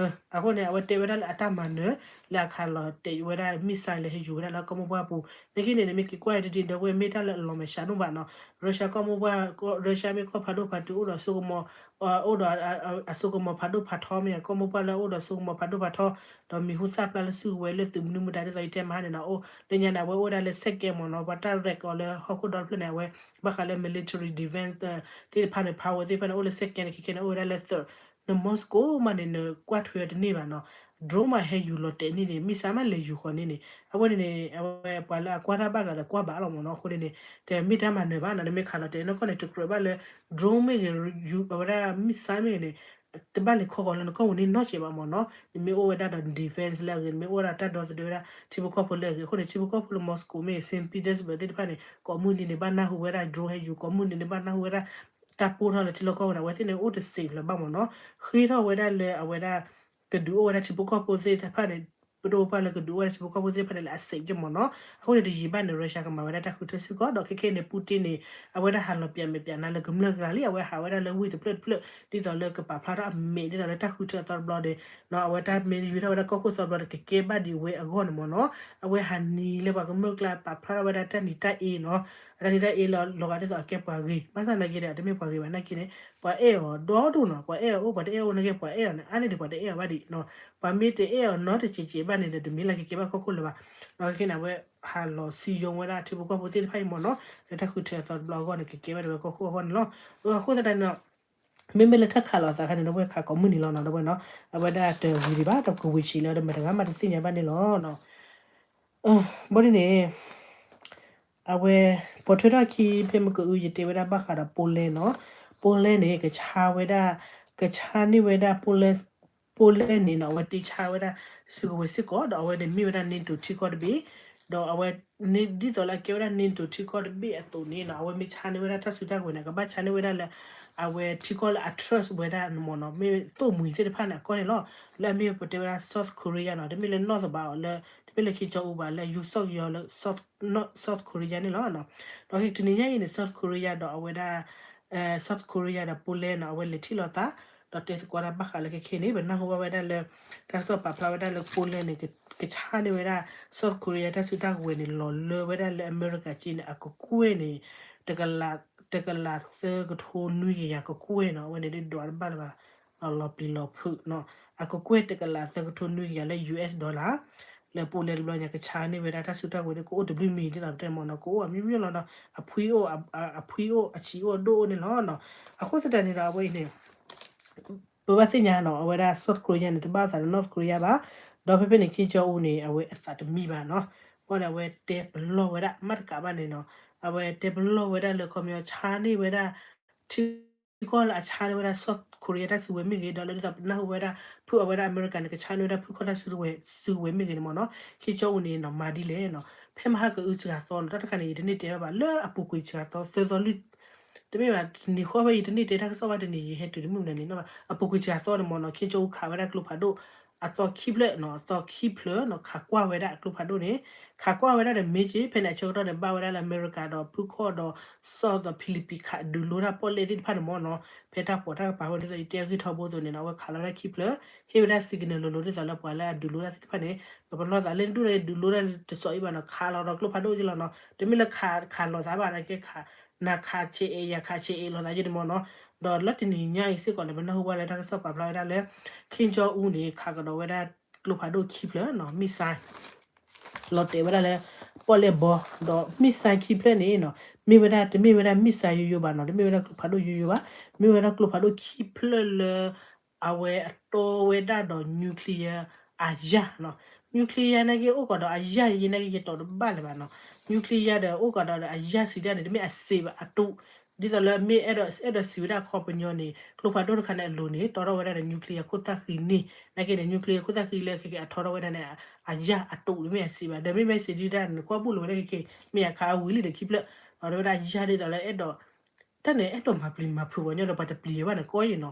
အဃိန့ၣ် အဝဲတဲဝဲဒၣ်လၢအတၢ်မၤနၢၤ လၢအခးလီၤတဲာ်ဝဲဒၣ် missile လဲၤဟဲယူၤဝဲဒၣ်လၢကီၢ်မိၢ်ပှၢ်ပူၤ, နာ်က့န့ၣ် နမ့ၢ်က့ၤကွၢ်တဒံးဒီပုၢ်ဝဲၢ် မ့ၢ်တၢ်လၢအလီၤမဲာ်ဆှးဒိၣ်ဘၣ်နီၤ, Russia ကီၢ်မိၢ်ပှၢ် Russia မ့ၢ်ကီၢ်ဖးဒိၣ်ဖးတုၤအိၣ်ဒီးအစိကမီၤ အိၣ်ဒီး အစိကမီၤဖးဒိၣ်ဖးထီ မ့ၢ်ယၤ ကီၢ်မိၢ်ပှၢ်လၢအအိၣ်ဒီးစိကမီၤဖးဒိၣ်ဖးထီ, ဒီးမံၤဟူသၣ်ဖျါလၢစုကဝဲၤလၢသုးမနုၤမတၤဒ်သိးယတဲမဟါန့ၣ်နီၤ, အိၣ်လၢညါန့ၣ် အဝဲအိၣ်ဝဲဒၣ်လၢ second မ့ၢ်နီၤ, ပှၤတၢ်ရဲၣ်ကီးလၢဟီၣ်ခိၣ်ဒီတဖျၢၣ်န့ၣ် အဝဲ ဘၣ်ဃးလၢ military defense သ့ၣ်တဖၣ်န့ၣ် power သ့ၣ်တဖၣ်န့ၣ် အိၣ်လၢ second ခဲခဲန့ၣ် အိၣ်ဝဲဒၣ်လၢ third, န Moscow မးန့ၣ် နကွၢ်ထွဲအီၤတန့ၢ်ဘၣ်နီၤ, drone မးဟဲယူၤလီၤတဲာ်န့ၢ်န့ၣ် missile မးလဲၤယူၤဃီၤန့ၢ်န့ၣ်, အဝဲန့ၣ်န့ၣ် အဝဲပှၤလၢအကွၢ်တၢ်ဘၣ်ဂၤဒီးကွၢ်ဘၣ်လီၤမ့ၢ်နီၤ, အဃိန့ၣ်န့ၣ် တမ့ၢ်တၢ်မၤနၢၤဘၣ်နီၤ, နမ့ၢ်ခးလီၤတဲာ်နီၢ်ကီၢ်န့ၣ် တကြၢးဘၣ်လၢ drone မ့ၢ်ဂ့ၤ အဝဲဒၣ် missile မ့ၢ်ဂ့ၤန့ၣ် တဘၣ်လဲၤခီဃီၤလၢနကီၢ်ပူၤန့ၣ်နီတစဲးဘၣ်မ့ၢ်နီၤ, နမ့ၢ်အိၣ်ဝဲဒၣ်ဒီး defense လၢအဂ့ၤ, နမ့ၢ်အိၣ်ဝဲဒၣ်တၢ်ဒီသဒၢဝဲဒၣ် ထံဖိကီၢ်ဖိလၢအဂ့ၤ, အဃိန့ၣ် ထံဖိကီၢ်ဖိလၢ Moscow မ့ၢ်ဂ့ၤ Saint Petersburg သ့ၣ်တဖၣ်န့ၣ် ကိးမုၢ်နံၤန့ၣ် ဘၣ်နၢ်ဟူဝဲဒၣ် drone ဟဲယူၤ, ကိးမုၢ်နံၤန့ၣ် ဘၣ်နၢ်ဟူဝဲဒၣ် တၢ်ပိၢ်ထီၣ်လၢထံလီၢ်ကီၢ်ပူၤန့ၣ် အဝဲသ့ၣ်န့ၣ်အိၣ်တ safe လၢၤဘၣ်မ့ၢ်နီၤ, ဃ့ထီၣ်ဝဲဒၣ်လၢအဝဲဒၣ် ကဒုးအိၣ်ဝဲဒၣ်ထံဖိကီၢ်ဖိသ့ၣ်တဖၣ်န့ၣ်, ပဒိၣ်ပပှၢ်လၢကဒုးအိၣ်ဝဲဒၣ်ထံဖိကီၢ်ဖိသ့ၣ်တဖၣ်န့ၣ်လၢအ safe က့မ့ၢ်နီၤ, အဃိန့ၣ် တယံာ်ဘၣ်န့ၣ် Russia ကမၤဝဲဒၣ်တၢ်ဃုထၢစ့ၢ်ကီး, ဒီးခဲခဲအံၤန့ၣ် Putin န့ၣ် အဝဲဒၣ်ဟးလီၤပျးမဲာ်ပျးနါလၢကမျၢၢ်ကျါလံ, အဝဲဟးဝဲဒၣ်လၢဝ့ၢ်တဖျၢၣ်တဖျၢၣ် ဒ်သိးလၢကပာ်ဖျါထီၣ်အမဲာ် ဒ်သိးလၢတၢ်ဃုထၢအသီတဘျီဒီး အဝဲတၢ်မ့ၢ်ယုၤထီၣ်ဝဲဒၣ်ကီၢ်ခိၣ်သီတဘျီဒီး ကကဲဘၣ်ဒံးဝဲအဂီၢ်န့ၣ်မ့ၢ်နီၤ, အဝဲဟးနံၤလၢပှၤကမျၢၢ်ကျါ ပာ်ဖျါထီၣ်ဝဲဒၣ်တၢ်နံၤတၢ်အ့နီၤ, အတၢ်နံၤတၢ်အ့လီၤဂာ်ဒ်သိးအကဲပှၤဂ့ၤ, ဘၣ်ဆၣ်နာ်က့ဒီး တမ့ၢ်ပှၤဂ့ၤဘၣ်နာ်က့န့ၣ် ပှၤအဲၣ်အီၤဒီဒိၣ်နီၤ, ပှၤအဲၣ်အီၤအိၣ် ပှၤတအဲၣ်အီၤနာ်က့ ပှၤအဲၣ်အီၤန့ၣ် အါန့ၢ်ဒံးပှၤတအဲၣ်အီၤဘၣ်ဒံးနီၤ, ပှၤမ့ၢ်တအဲၣ်အီၤနီတစဲးစဲးဘၣ်န့ၣ်ဒီး တမ့ၢ်လၢကကဲဘၣ်ကီၢ်ခိၣ်လၢၤဘၣ်, နာ်က့န့ၣ် အဝဲဟးလီၤစံယိၤဝဲဒၣ်ထံဖိကီၢ်ဖိသ့ၣ်တဖၣ်အံၤမ့ၢ်နီၤ, လၢတၢ်ဃုထၢအသီတဘျီအဂီၢ်န့ၣ် ကကဲဘၣ်ဒံးဝဲကီၢ်ခိၣ်အဂီၢ်န့ၣ်လီၤ, အဃိသတးန့ၣ် မ့မ့ၢ်လၢတၢ်ခးလိာ်အသးအခါန့ၣ် ဒီပုၢ်ဝဲၢ် ခးကိးမုၢ်နံၤလီၤနီၤ ဒီပုၢ်ဝဲၢ်နီၤ, အဝဲဒၣ်တဝံၤဒံးဘၣ် တကဝံၤဆံးလၢဒီးမတၤတဂၤမးတသ့ၣ်ညါဘၣ်န့ၣ်လီၤ. ဘီဒ်န့ၣ် အဝဲ ပိာ်ထွဲထီၣ်ခံဖဲမကအု ယတဲဝဲဒၣ်ဘၣ်ဃးဒီး Poland နီၤ, Poland န့ၣ် ကဆါဝဲဒၣ် ကဆါန့ၢ်ဝဲဒၣ် Poland န့ၣ်နီၤ အဝဲတ့ဆါဝဲဒၣ်စုကဝဲၤစ့ၢ်ကီး ဒီးအဝဲန့ၣ်မ့ၢ်ဝဲဒၣ် NATO ထံကီၢ်တဘ့ၣ်, ဒီးအဝဲ ဒ်သိးလၢအကဲဝဲဒၣ် NATO ထံကီၢ်တဘ့ၣ်အသိးန့ၣ်နီၤ အဝဲမ့ၢ်ဆါန့ၢ်ဝဲဒၣ်တၢ်စုတၢ်ကဝဲၤန့ၣ် ကဘၣ်ဆါန့ၢ်ဝဲဒၣ်လၢ အဝဲထံကီၢ်လၢအ trust ဝဲဒၣ်မ့ၢ်နီၤ မ့ၢ်သိၣ်မှံၤသ့ၣ်တဖၣ်န့ၣ် အကီၢ်န့ၣ်လီၤ. လၢအမ့ၢ်ပတဲဝဲဒၣ် South Korea နီၤ တမ့ၢ်လၢနီၢ်သဘၣ်အီၤလၢ တမ့ၢ်လၢခ့ကၠီအူဘၣ် လၢယူၤစီၣ်ကယီၤလၢ South Korea န့ၣ်လီၤ. ဒီးတနံၤညါအံၤန့ၣ် South Korea ဒီးအဝဲဒၣ် South Korea ဒီး Poland နီၤ အဝဲလဲၤထံၣ်လိာ်သး ဒီးတဲသကိးတၢ်ဘၣ်ဃးလၢခဲခဲန့ၣ် ပနၢ်ဟူဘၣ်ဝဲဒၣ်လၢ တၢ်ကစီၣ်ပာ်ဖျါဝဲဒၣ်လၢ Poland န့ၣ် ကဆါန့ၢ်ဝဲဒၣ် South Korea တၢ်စုတၢ်ကဝဲၤန့ၣ် လီၤလၢဝဲဒၣ်လၢအမဲရကၤက့န့ၣ် အကကွဲၢ်န့ၣ် တကလး တကလးသၢကထိနွံကယၤကကွဲၢ်နီၤ အဝဲန့ၣ်ဒ်ဒွးတဘၣ်လၢၤဘၣ် လီၤပျံၤလီၤဖုးနီၤ အကကွဲၢ်တကလးသၢကထိနွံကယၤလၢ US dollar လၢ Poland တဘျီညါ ကဆါန့ၢ်ဝဲဒၣ်တၢ်စုတၢ်ကဝဲၤဒ် ကအိၣ်တဘျုးမံၤဒ်သိးပတဲမ့ၢ်နီၤ ကအိၣ်အမျိုးမျိုးလီၤနီၤ အဖှံအိၣ် အဖှံအိၣ် အဆံးအိၣ် အဒိၣ်အိၣ်န့ၣ်လီၤနီၤ. အဃိသတးန့ၣ်ဒီး အဝဲအံၤန့ၣ် ပဘၣ်သ့ၣ်ညါနီၤ အဝဲဒၣ် South Korea န့ၣ် တဘၣ်အသးဒီး North Korea ဘၣ်, ဒီးဖဲဖဲန့ၣ် ခ့ကၠီအူန့ၣ် အဝဲအသးတမံဘၣ်နီၤ. ဘၣ်ဒီးအဝဲတဲပလီၢ်ဝဲဒၣ် မ့ၢ်တကးဘၣ်န့ၣ်နီၤ အဝဲတဲပလီၢ်ဝဲဒၣ်လၢ ခီပညီ ဆါန့ၢ်ဝဲဒၣ် ထံကီၢ်လၢအဆါန့ၢ်ဝဲဒၣ် South Korea တၢ်စုကဝဲၤမ့ၢ်ဂ့ၤ ဒီးလၢဒ်သိးပနၢ်ဟူဝဲဒၣ် ဖုအဝဲဒၣ်အမဲရကၤန့ၣ် ကဆါန့ၢ်ဝဲဒၣ်ဖုခီၣ်တၢ်စုကဝဲၤ စုကဝဲၤမ့ၢ်ဂ့ၤန့ၣ်မ့ၢ်နီၤ ခ့ကၠီအူန့ၣ်နီၤ မၤဒ်လဲၣ်နီၤ ဖဲမဟါကအုစှၤသီနီၤ တၢ်တခါန့ၣ် ယတန့ၢ်တဲဘၣ်ဘၣ် လၢအပူၤကွံာ်စှၤသီ သၢသီလွံၢ် တမ့ၢ်ဘၣ် တနံၤဃီဖဲယတန့ၢ်တဲတၢ်ကစီၣ်ဘၣ်တနံၤ ယဟဲတုၤတမုၢ်မနုၤန့ၣ်နီၤ အပူၤကွံာ်စှၤသီန့ၣ်မ့ၢ်နီၤ ခ့ကၠီအူခးဝဲဒၣ်ကျိဖးဒိၣ် အသီခံဖျၢၣ်နီၤ အသီခံဖျၢၣ်နီၤ ခးကွၢ်ဝဲဒၣ်အကျိဖးဒိၣ်န့ၣ် ခးကွၢ်ဝဲဒၣ်ဒီးမ့ၢ်က့ ဖဲန့ၣ်အဆၢကတီၢ်န့ၣ် ဘၣ်ဝဲဒၣ်လၢအမဲရကၤဒီးဖုခီၣ်ဒီး စီၣ်ဒီးဖံလံးပံးခးဒုးလိတၢ်ပီၣ်လဲၣ်သ့ၣ်တဖၣ်န့ၣ်မ့ၢ်နီၤ ဖဲတၢ်ပိာ်တၢ်ကပၤဝဲဒ်သိးယတဲအဂ့ၢ်ထီဘိအသိးန့ၣ်နီၤ အဝဲခးလီၤဝဲဒၣ်ခံဖျၢၣ် ဟ့ၣ်ဝဲဒၣ် signal လိၤလိၤဒ်သိးလၢပှၤလၢအဒုးလိတၢ်သ့ၣ်တဖၣ်န့ၣ် ပပလီၢ်သးလၢဒူၣ်န့ၣ်ဒုးလိတၢ်တစီၤအံၤဘၣ်နီၤ ခးလီၤဒီးကျိဖးဒိၣ်က့လီၤနီၤ တမ့ၢ်လၢခးလီၤသးဘၣ်နာ်က့ နၤခးဆဲးအဲး ယၤခးဆဲးအဲးလိာ်သးယဲန့ၣ်မ့ၢ်နီၤ ဒီးလၢတနံၤညါအံၤစ့ၢ်ကီးန့ၣ် ပနၢ်ဟူဘၣ်လၢတၢ်ကစီၣ်ပာ်ဖျါဝဲဒၣ်လၢ ခ့ကၠီအူန့ၣ် ခးကဒီးဝဲဒၣ်ကျိဖးဒိၣ်ခံဖျၢၣ်နီၤ missile လီၤတဲာ်ဝဲဒၣ်လၢ ပီၣ်လဲၣ်ဘီ ဒီး missile ခံဖျၢၣ်န့ၣ်နီၤ မ့ၢ်ဝဲဒၣ် တမ့ၢ်ဝဲဒၣ် missile ယိယိဘၣ်နီၤ တမ့ၢ်ဝဲဒၣ်ကျိဖးဒိၣ်ယိယိဘၣ် မ့ၢ်ဝဲဒၣ်ကျိဖးဒိၣ်ခံဖျၢၣ်လၢ အဝဲအတီဝဲဒၣ်ဒီး nuclear အယၢ်နီၤ nuclear နာ်က့အိၣ်ကဒီးအယၢ်ယဲနာ်က့ ယတီၤတဘၣ်လၢၤဘၣ်နီၤ nuclear ဒီးအိၣ်ကဒီးဒီးအယၢ်စံးတၢ်န့ၣ် တမ့ၢ်အစံးဘၣ်အတူး ဒ်သိးလၢမ့ၢ်အဲၣ်ဒိးစံးဝဲဒၣ်ခီပညီန့ၣ် ကျိဖးဒိၣ်တခါန့ၣ်အလိၤန့ၣ် တီထီၣ်ဝဲဒၣ်ဒီး nuclear ခိၣ်သၣ်ဃံန့ၣ် နာ်က့န့ၣ် nuclear ခိၣ်သၣ်ဃံလၢခဲခဲအထီထီၣ်ဝဲဒၣ်န့ၣ် အယၢ်အတူး တမ့ၢ်အစံးဘၣ် ဒီးမ့မ့ၢ်စံးဒ်တၢ်န့ၣ် ကွၢ်ဘူၣ်လိာ်ဝဲဒၣ်ခဲခဲ မ့ၢ်အခးအဝံၤလံဒီးခံဖျၢၣ် ဒီးဝဲဒၣ်အယၢ်ဒ်သိးလၢအဲၣ်ဒိး တၢ်န့ၣ် အဲၣ်ဒိးမၤပျံၤမၤဖုးပှၤကညီဒီး ပှၤတပျံၤဘၣ်န့ၣ် ကီယဲၢ်နီၤ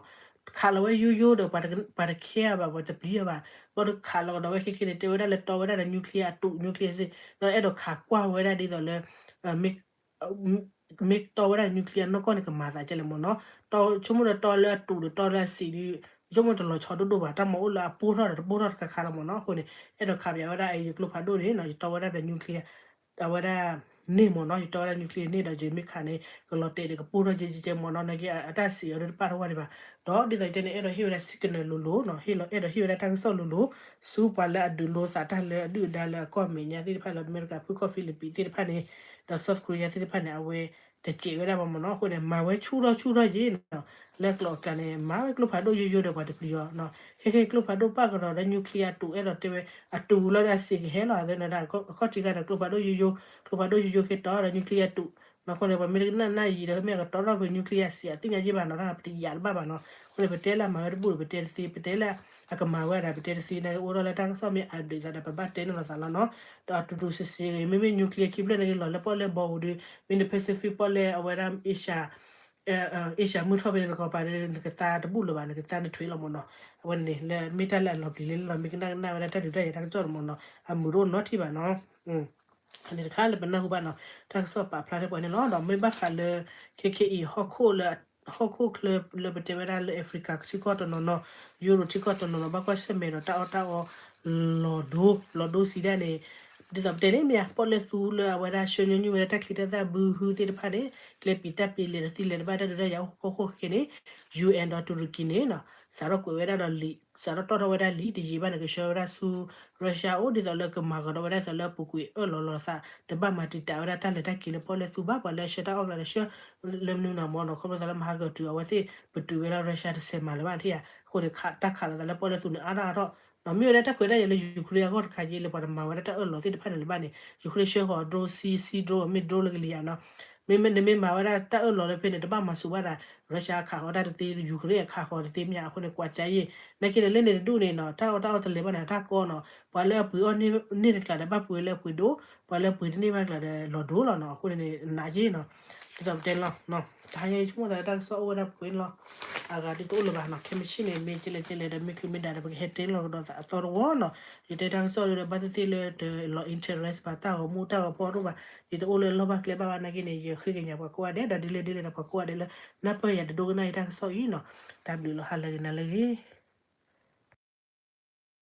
ခးလီၤဝဲယိယိဒီး ပှၤတခဲအဘၣ် ပှၤတပျံၤဘၣ် ဘၣ်ဒီးခးလီၤကဒီးဝဲခဲခဲန့ၣ် တဲဝဲဒၣ်လၢတီဝဲဒၣ်ဒီး nuclear အတူး nuclear စ့ၢ် ဒီးအဲၣ်ဒိးခးကွၢ်ဝဲဒၣ်ဒ်သိးလၢ မ့ၢ်တီဝဲဒၣ်ဒီး nuclear နီၢ်ကီၢ်န့ၣ် ကမၤသးကဲလဲၣ်မ့ၢ်နီၤ တီဆိကမိၣ်ဒီးတီလၢအတူးဒီးတီလၢအစံးဒီး ဆိကမိၣ်တလီၤဆီဒိၣ်ဒိၣ်ဘၣ် တၢ်မၤအိၣ်လၢအပိၢ်ထီၣ်ဒီး တပိၢ်ထီၣ်တခါခါလီၤမ့ၢ်နီၤ အဃိန့ၣ် အဲၣ်ဒိးခးပၠးဝဲဒၣ်အံၤ ကျိဖးဒိၣ်န့ၣ်နီၤ ယတီဝဲဒၣ်ဒီး nuclear အဝဲဒၣ်န့ၣ်မ့ၢ်နီၤ ယတီဝဲဒၣ် nuclear န့ၣ်ဒီး ယမ့ၢ်ခးန့ၣ် ကလီၤတဲာ်ဒီးကပိၢ်ထီၣ်ကဲကဲကဲမ့ၢ်နီၤ နာ်က့ အတၢ်စံးအီၤဒ်တပာ်ထီၣ်ဝဲဒံးဘၣ် ဒီးဒ်သိးယတဲန့ၣ် အဲၣ်ဒိးဟ့ၣ်ဝဲဒၣ် signal လိၤလိၤနီၤ ဟ့ၣ်လီၤ အဲၣ်ဒိးဟ့ၣ်ဝဲဒၣ်တၢ်ကစီၣ်လိၤလိၤ ဆူပှၤလၢအဒုးလိသးတၢ်လၢအဒုၣ်အဒါလၢအကီၢ်မဲာ်ညါသ့ၣ်တဖၣ်လၢအမဲရကၤဖုခီၣ် ဖံလံးပံးသ့ၣ်တဖၣ်န့ၣ် ဒီး South Korea သ့ၣ်တဖၣ်န့ၣ် အဝဲတစဲးဝဲဒၣ်ဘၣ်မ့ၢ်နီၤ အဃိန့ၣ် မၤဝဲဆူၣ်ထီၣ်ဆူၣ်ထီၣ်ယဲနီၤ လၢကျိာ်အကျါန့ၣ် မၤဝဲကျိဖးဒိၣ်ယိယိဒီးပှၤတပျံၤအီၤနီၤ ခဲခဲကျိဖးဒိၣ်ပၣ်ကဒီးလၢ nuclear အတူး အဲၣ်ဒိးတဲဝဲ အတူးလီၤဒီးအစ့းကဟဲလီၤ အသးန့ၣ်ဒီး အခီၣ်ထံးခါဒီးကျိဖးဒိၣ်ယိယိ ကျိဖးဒိၣ်ယိယိကဲတီဒီး nuclear အတူး နီၤ အဃိန့ၣ် ပှၤမ့ၢ်တကနၣ်နၢ်ယံၤဒီး မ့ၢ်အကတီထီၣ်ဖဲ nuclear အစ့း အသ့ၣ်ညါယဲဘၣ်နီၤ တၢ်ပတယာ်တဘၣ်ဘၣ်နီၤ အဃိန့ၣ် ပတဲလၢအမၤဝဲတဘူၣ်ဒီး ပတဲတသ့ ပတဲလၢအကမၤဝဲဒၣ် ပတဲတသ့ နာ်က့အိၣ်ထီၣ်လၢတၢ်ကစီၣ်မ့ၢ် update သးဒီး ပဘၣ်တဲန့ၢ်လိာ်သးလီၤနီၤ ဒီးအတူတူစ့စ့ဂ့ၤ မ့မ့ၢ် nuclear ခံဖျၢၣ်နာ်က့ လီၤလၢပီၣ်လဲၣ်ဘီပူၤဒီး မ့ၢ်န Pacific ပီၣ်လဲၣ် အဝဲဒၣ် Asia Asia မုၢ်ထီၣ်ဖဲန့ၣ်တကပၤဒီး နကသါတဘူၣ်လၢၤဘၣ် နကသါနထွံးလီၤမ့ၢ်နီၤ အဝဲန့ၣ် လၢမ့ၢ်တၢ်လၢအလီၤပျံၤလံလီၤ မ့ၢ်ကနၣ်ကနၣ်ဝဲဒၣ်တၢ်ဒုးတၢ်ယၤတၢ်ကစီၣ်န့ၣ်မ့ၢ်နီၤ အမုာ်တအိၣ်နီတထံၣ်ဘၣ်နီၤ န့ၣ်တခါလၢပနၢ်ဟူဘၣ်နီၤ တၢ်ကစီၣ်ပာ်ဖျါထီၣ်ပှၤန့ၣ်လီၤ ဒီးမ့ၢ်ဘၣ်ဃးလၢ ခဲခဲအံၤ ဟီၣ်ခိၣ်လၢ ဟီၣ်ခိၣ်ချၢလၢပတဲဝဲဒၣ်လၢ Africa ထံကီၢ်တနီၤနီၤ Europe ထံကီၢ်တနီၤနီၤ ဘၣ်ကွၢ်ဆၢၣ်မဲာ်ဒီးတၢ်အီၣ်တၢ်အီ လီၤဒိ လီၤဒိစံးဒၣ်န့ၣ် ဒ်သိးပတဲန့ၣ်မ့ၢ်ဧါ ပီၣ်လဲၣ်သူလၢအဝဲဒၣ် ဆှၢညီနုၢ်ဝဲဒၣ်တၢ်ချံတၢ်သၣ်ဘုဟုသ့ၣ်တဖၣ်န့ၣ် ကျဲပံးတၢ်ပံးလဲၤတသံလဲၤတဘၣ်တၢ်ဒုးတၢ်ယၤအိၣ်ခိၣ်ခိၣ်ခဲခဲန့ၣ် ယူၣ်အဲၣ် ဒီးတူရကံန့ၣ်နီၤ စးထီၣ်ကွဲးဝဲဒၣ်ဒီးလံာ် စးထီၣ်တီၣ်ထီၣ်ဝဲဒၣ်လံတယံာ်ဘၣ်န့ၣ် ကဆှၢဝဲဒၣ်ဆူ Russia အိၣ်ဒ်သိးလၢကမၤကဒီးဝဲဒၣ်ဒ်သိးလၢအပူၤကွံာ်အၢၣ်လီၤလိာ်သး တဘၣ်မၤတံာ်တာ်ဝဲဒၣ်တၢ်လဲၤတၢ်က့ၤလၢပီၣ်လဲၣ်သူဘၣ် ပှၤလၢအဆှၢတၢ်အီၣ်ကျါဒီးဆှၢ လၢမနုၤနီၢ်မီၢ်နီၢ် ခီဖျိသးလၢမၤဟးဂီၤတုၤအဝဲသ့ၣ် ပတုာ်ဝဲလၢ Russia တစဲးမၤလၢၤဘၣ်ထံၣ်ဧါ အဃိန့ၣ် တၢ်ခးလိာ်သးလၢပီၣ်လဲၣ်သူန့ၣ် အါထီၣ်အါထီၣ် နီၢ်မ့ၢ်ဝဲဒၣ်တၢ်ခွဲးတၢ်ယာ်လၢ Ukraine အဂီၢ်တခါက့လၢ ပှၤတမၤဝဲဒၣ်တၢ်အၢၣ်လီၤသ့ၣ်တဖၣ်န့ၣ်လၢၤဘၣ်န့ၣ် Ukraine ဆှၢဃီၤ drone ဆံဆံ drone မ့ၢ် drone လၢကလံၤယၤနီၢ် မ့မ့ၢ်နမ့ၢ်မၤဝဲဒၣ်တၢ်အၢၣ်လီၤလၢဖဲန့ၣ် တဘၣ်မၤစူၤဘၣ်ဒၣ် Russia ခးဃီၤတၢ်တသ့ Ukraine ခးဃီၤတသ့မ့ၢ်ဧါ အဃိန့ၣ် ကွၢ်ကါယ့ၢ် နာ်က့န့ၣ် လၢန့ၣ်တဒူၣ်န့ၣ်နီၢ် တၢ်အီၣ်တၢ်အီတလဲၤဘၣ်န့ၣ် တၢ်ကီနီၢ် ပှၤလၢအပှ့ၤအီၣ်န့ၢ်တကျါဒီး ဘၣ်ပှ့ၤဝဲလၢအပှ့ၤဒိၣ် ပှၤလၢအပှ့ၤတန့ၢ်ဘၣ်ကျါဒီး လီၤဒိၣ်လီၤနီၢ် အဃိန့ၣ်န့ၣ် နာ်က့နီၢ် ဒ်သိးပတဲလီၤ တဟါညါယဆိကမိၣ်သးလၢတၢ်ကစီၣ်အိၣ်ဝဲဒၣ်ပှဲၤလီၤ အဂၤဒ်တအိၣ်လၢၤဘၣ်နီၢ် ခဲမုၢ်ဆ့ၣ်န့ၣ် မ့ၢ်ကလဲၤကလဲၤဒီး မ့ၢ်ချုးမ့ၢ်ဒၣ်ဒီး ပကဟဲတဲလီၤကဒီးသးအသီတဝီနီၢ် ယတဲတၢ်ကစီၣ်ဒီး ဘၣ်သ့ၣ်သ့ၣ်လၢတလီၤ interest ဘၣ် တၢ်ဂီၤမူတၢ်ဂီၤဖီတအိၣ်ဘၣ် ယတအိၣ်လၢအလီၢ်ဘၣ်ကျဲဘၣ်ဘၣ်နာ်က့န့ၣ် ယဃ့ကညးပှၤကိးဂၤဒဲး ဒီးဒ်လဲၣ်ဒ်လဲၣ်ဒီးပှၤကိးဂၤဒဲးလၢ နၢ်ပၢၢ်ယၤတဒိကနၣ်ယတၢ်ကစီၣ်အံၤနီၢ် တၢ်ဘျုးလီၤ ဟါလၢဂ့ၤ နၤလၢဂ့ၤ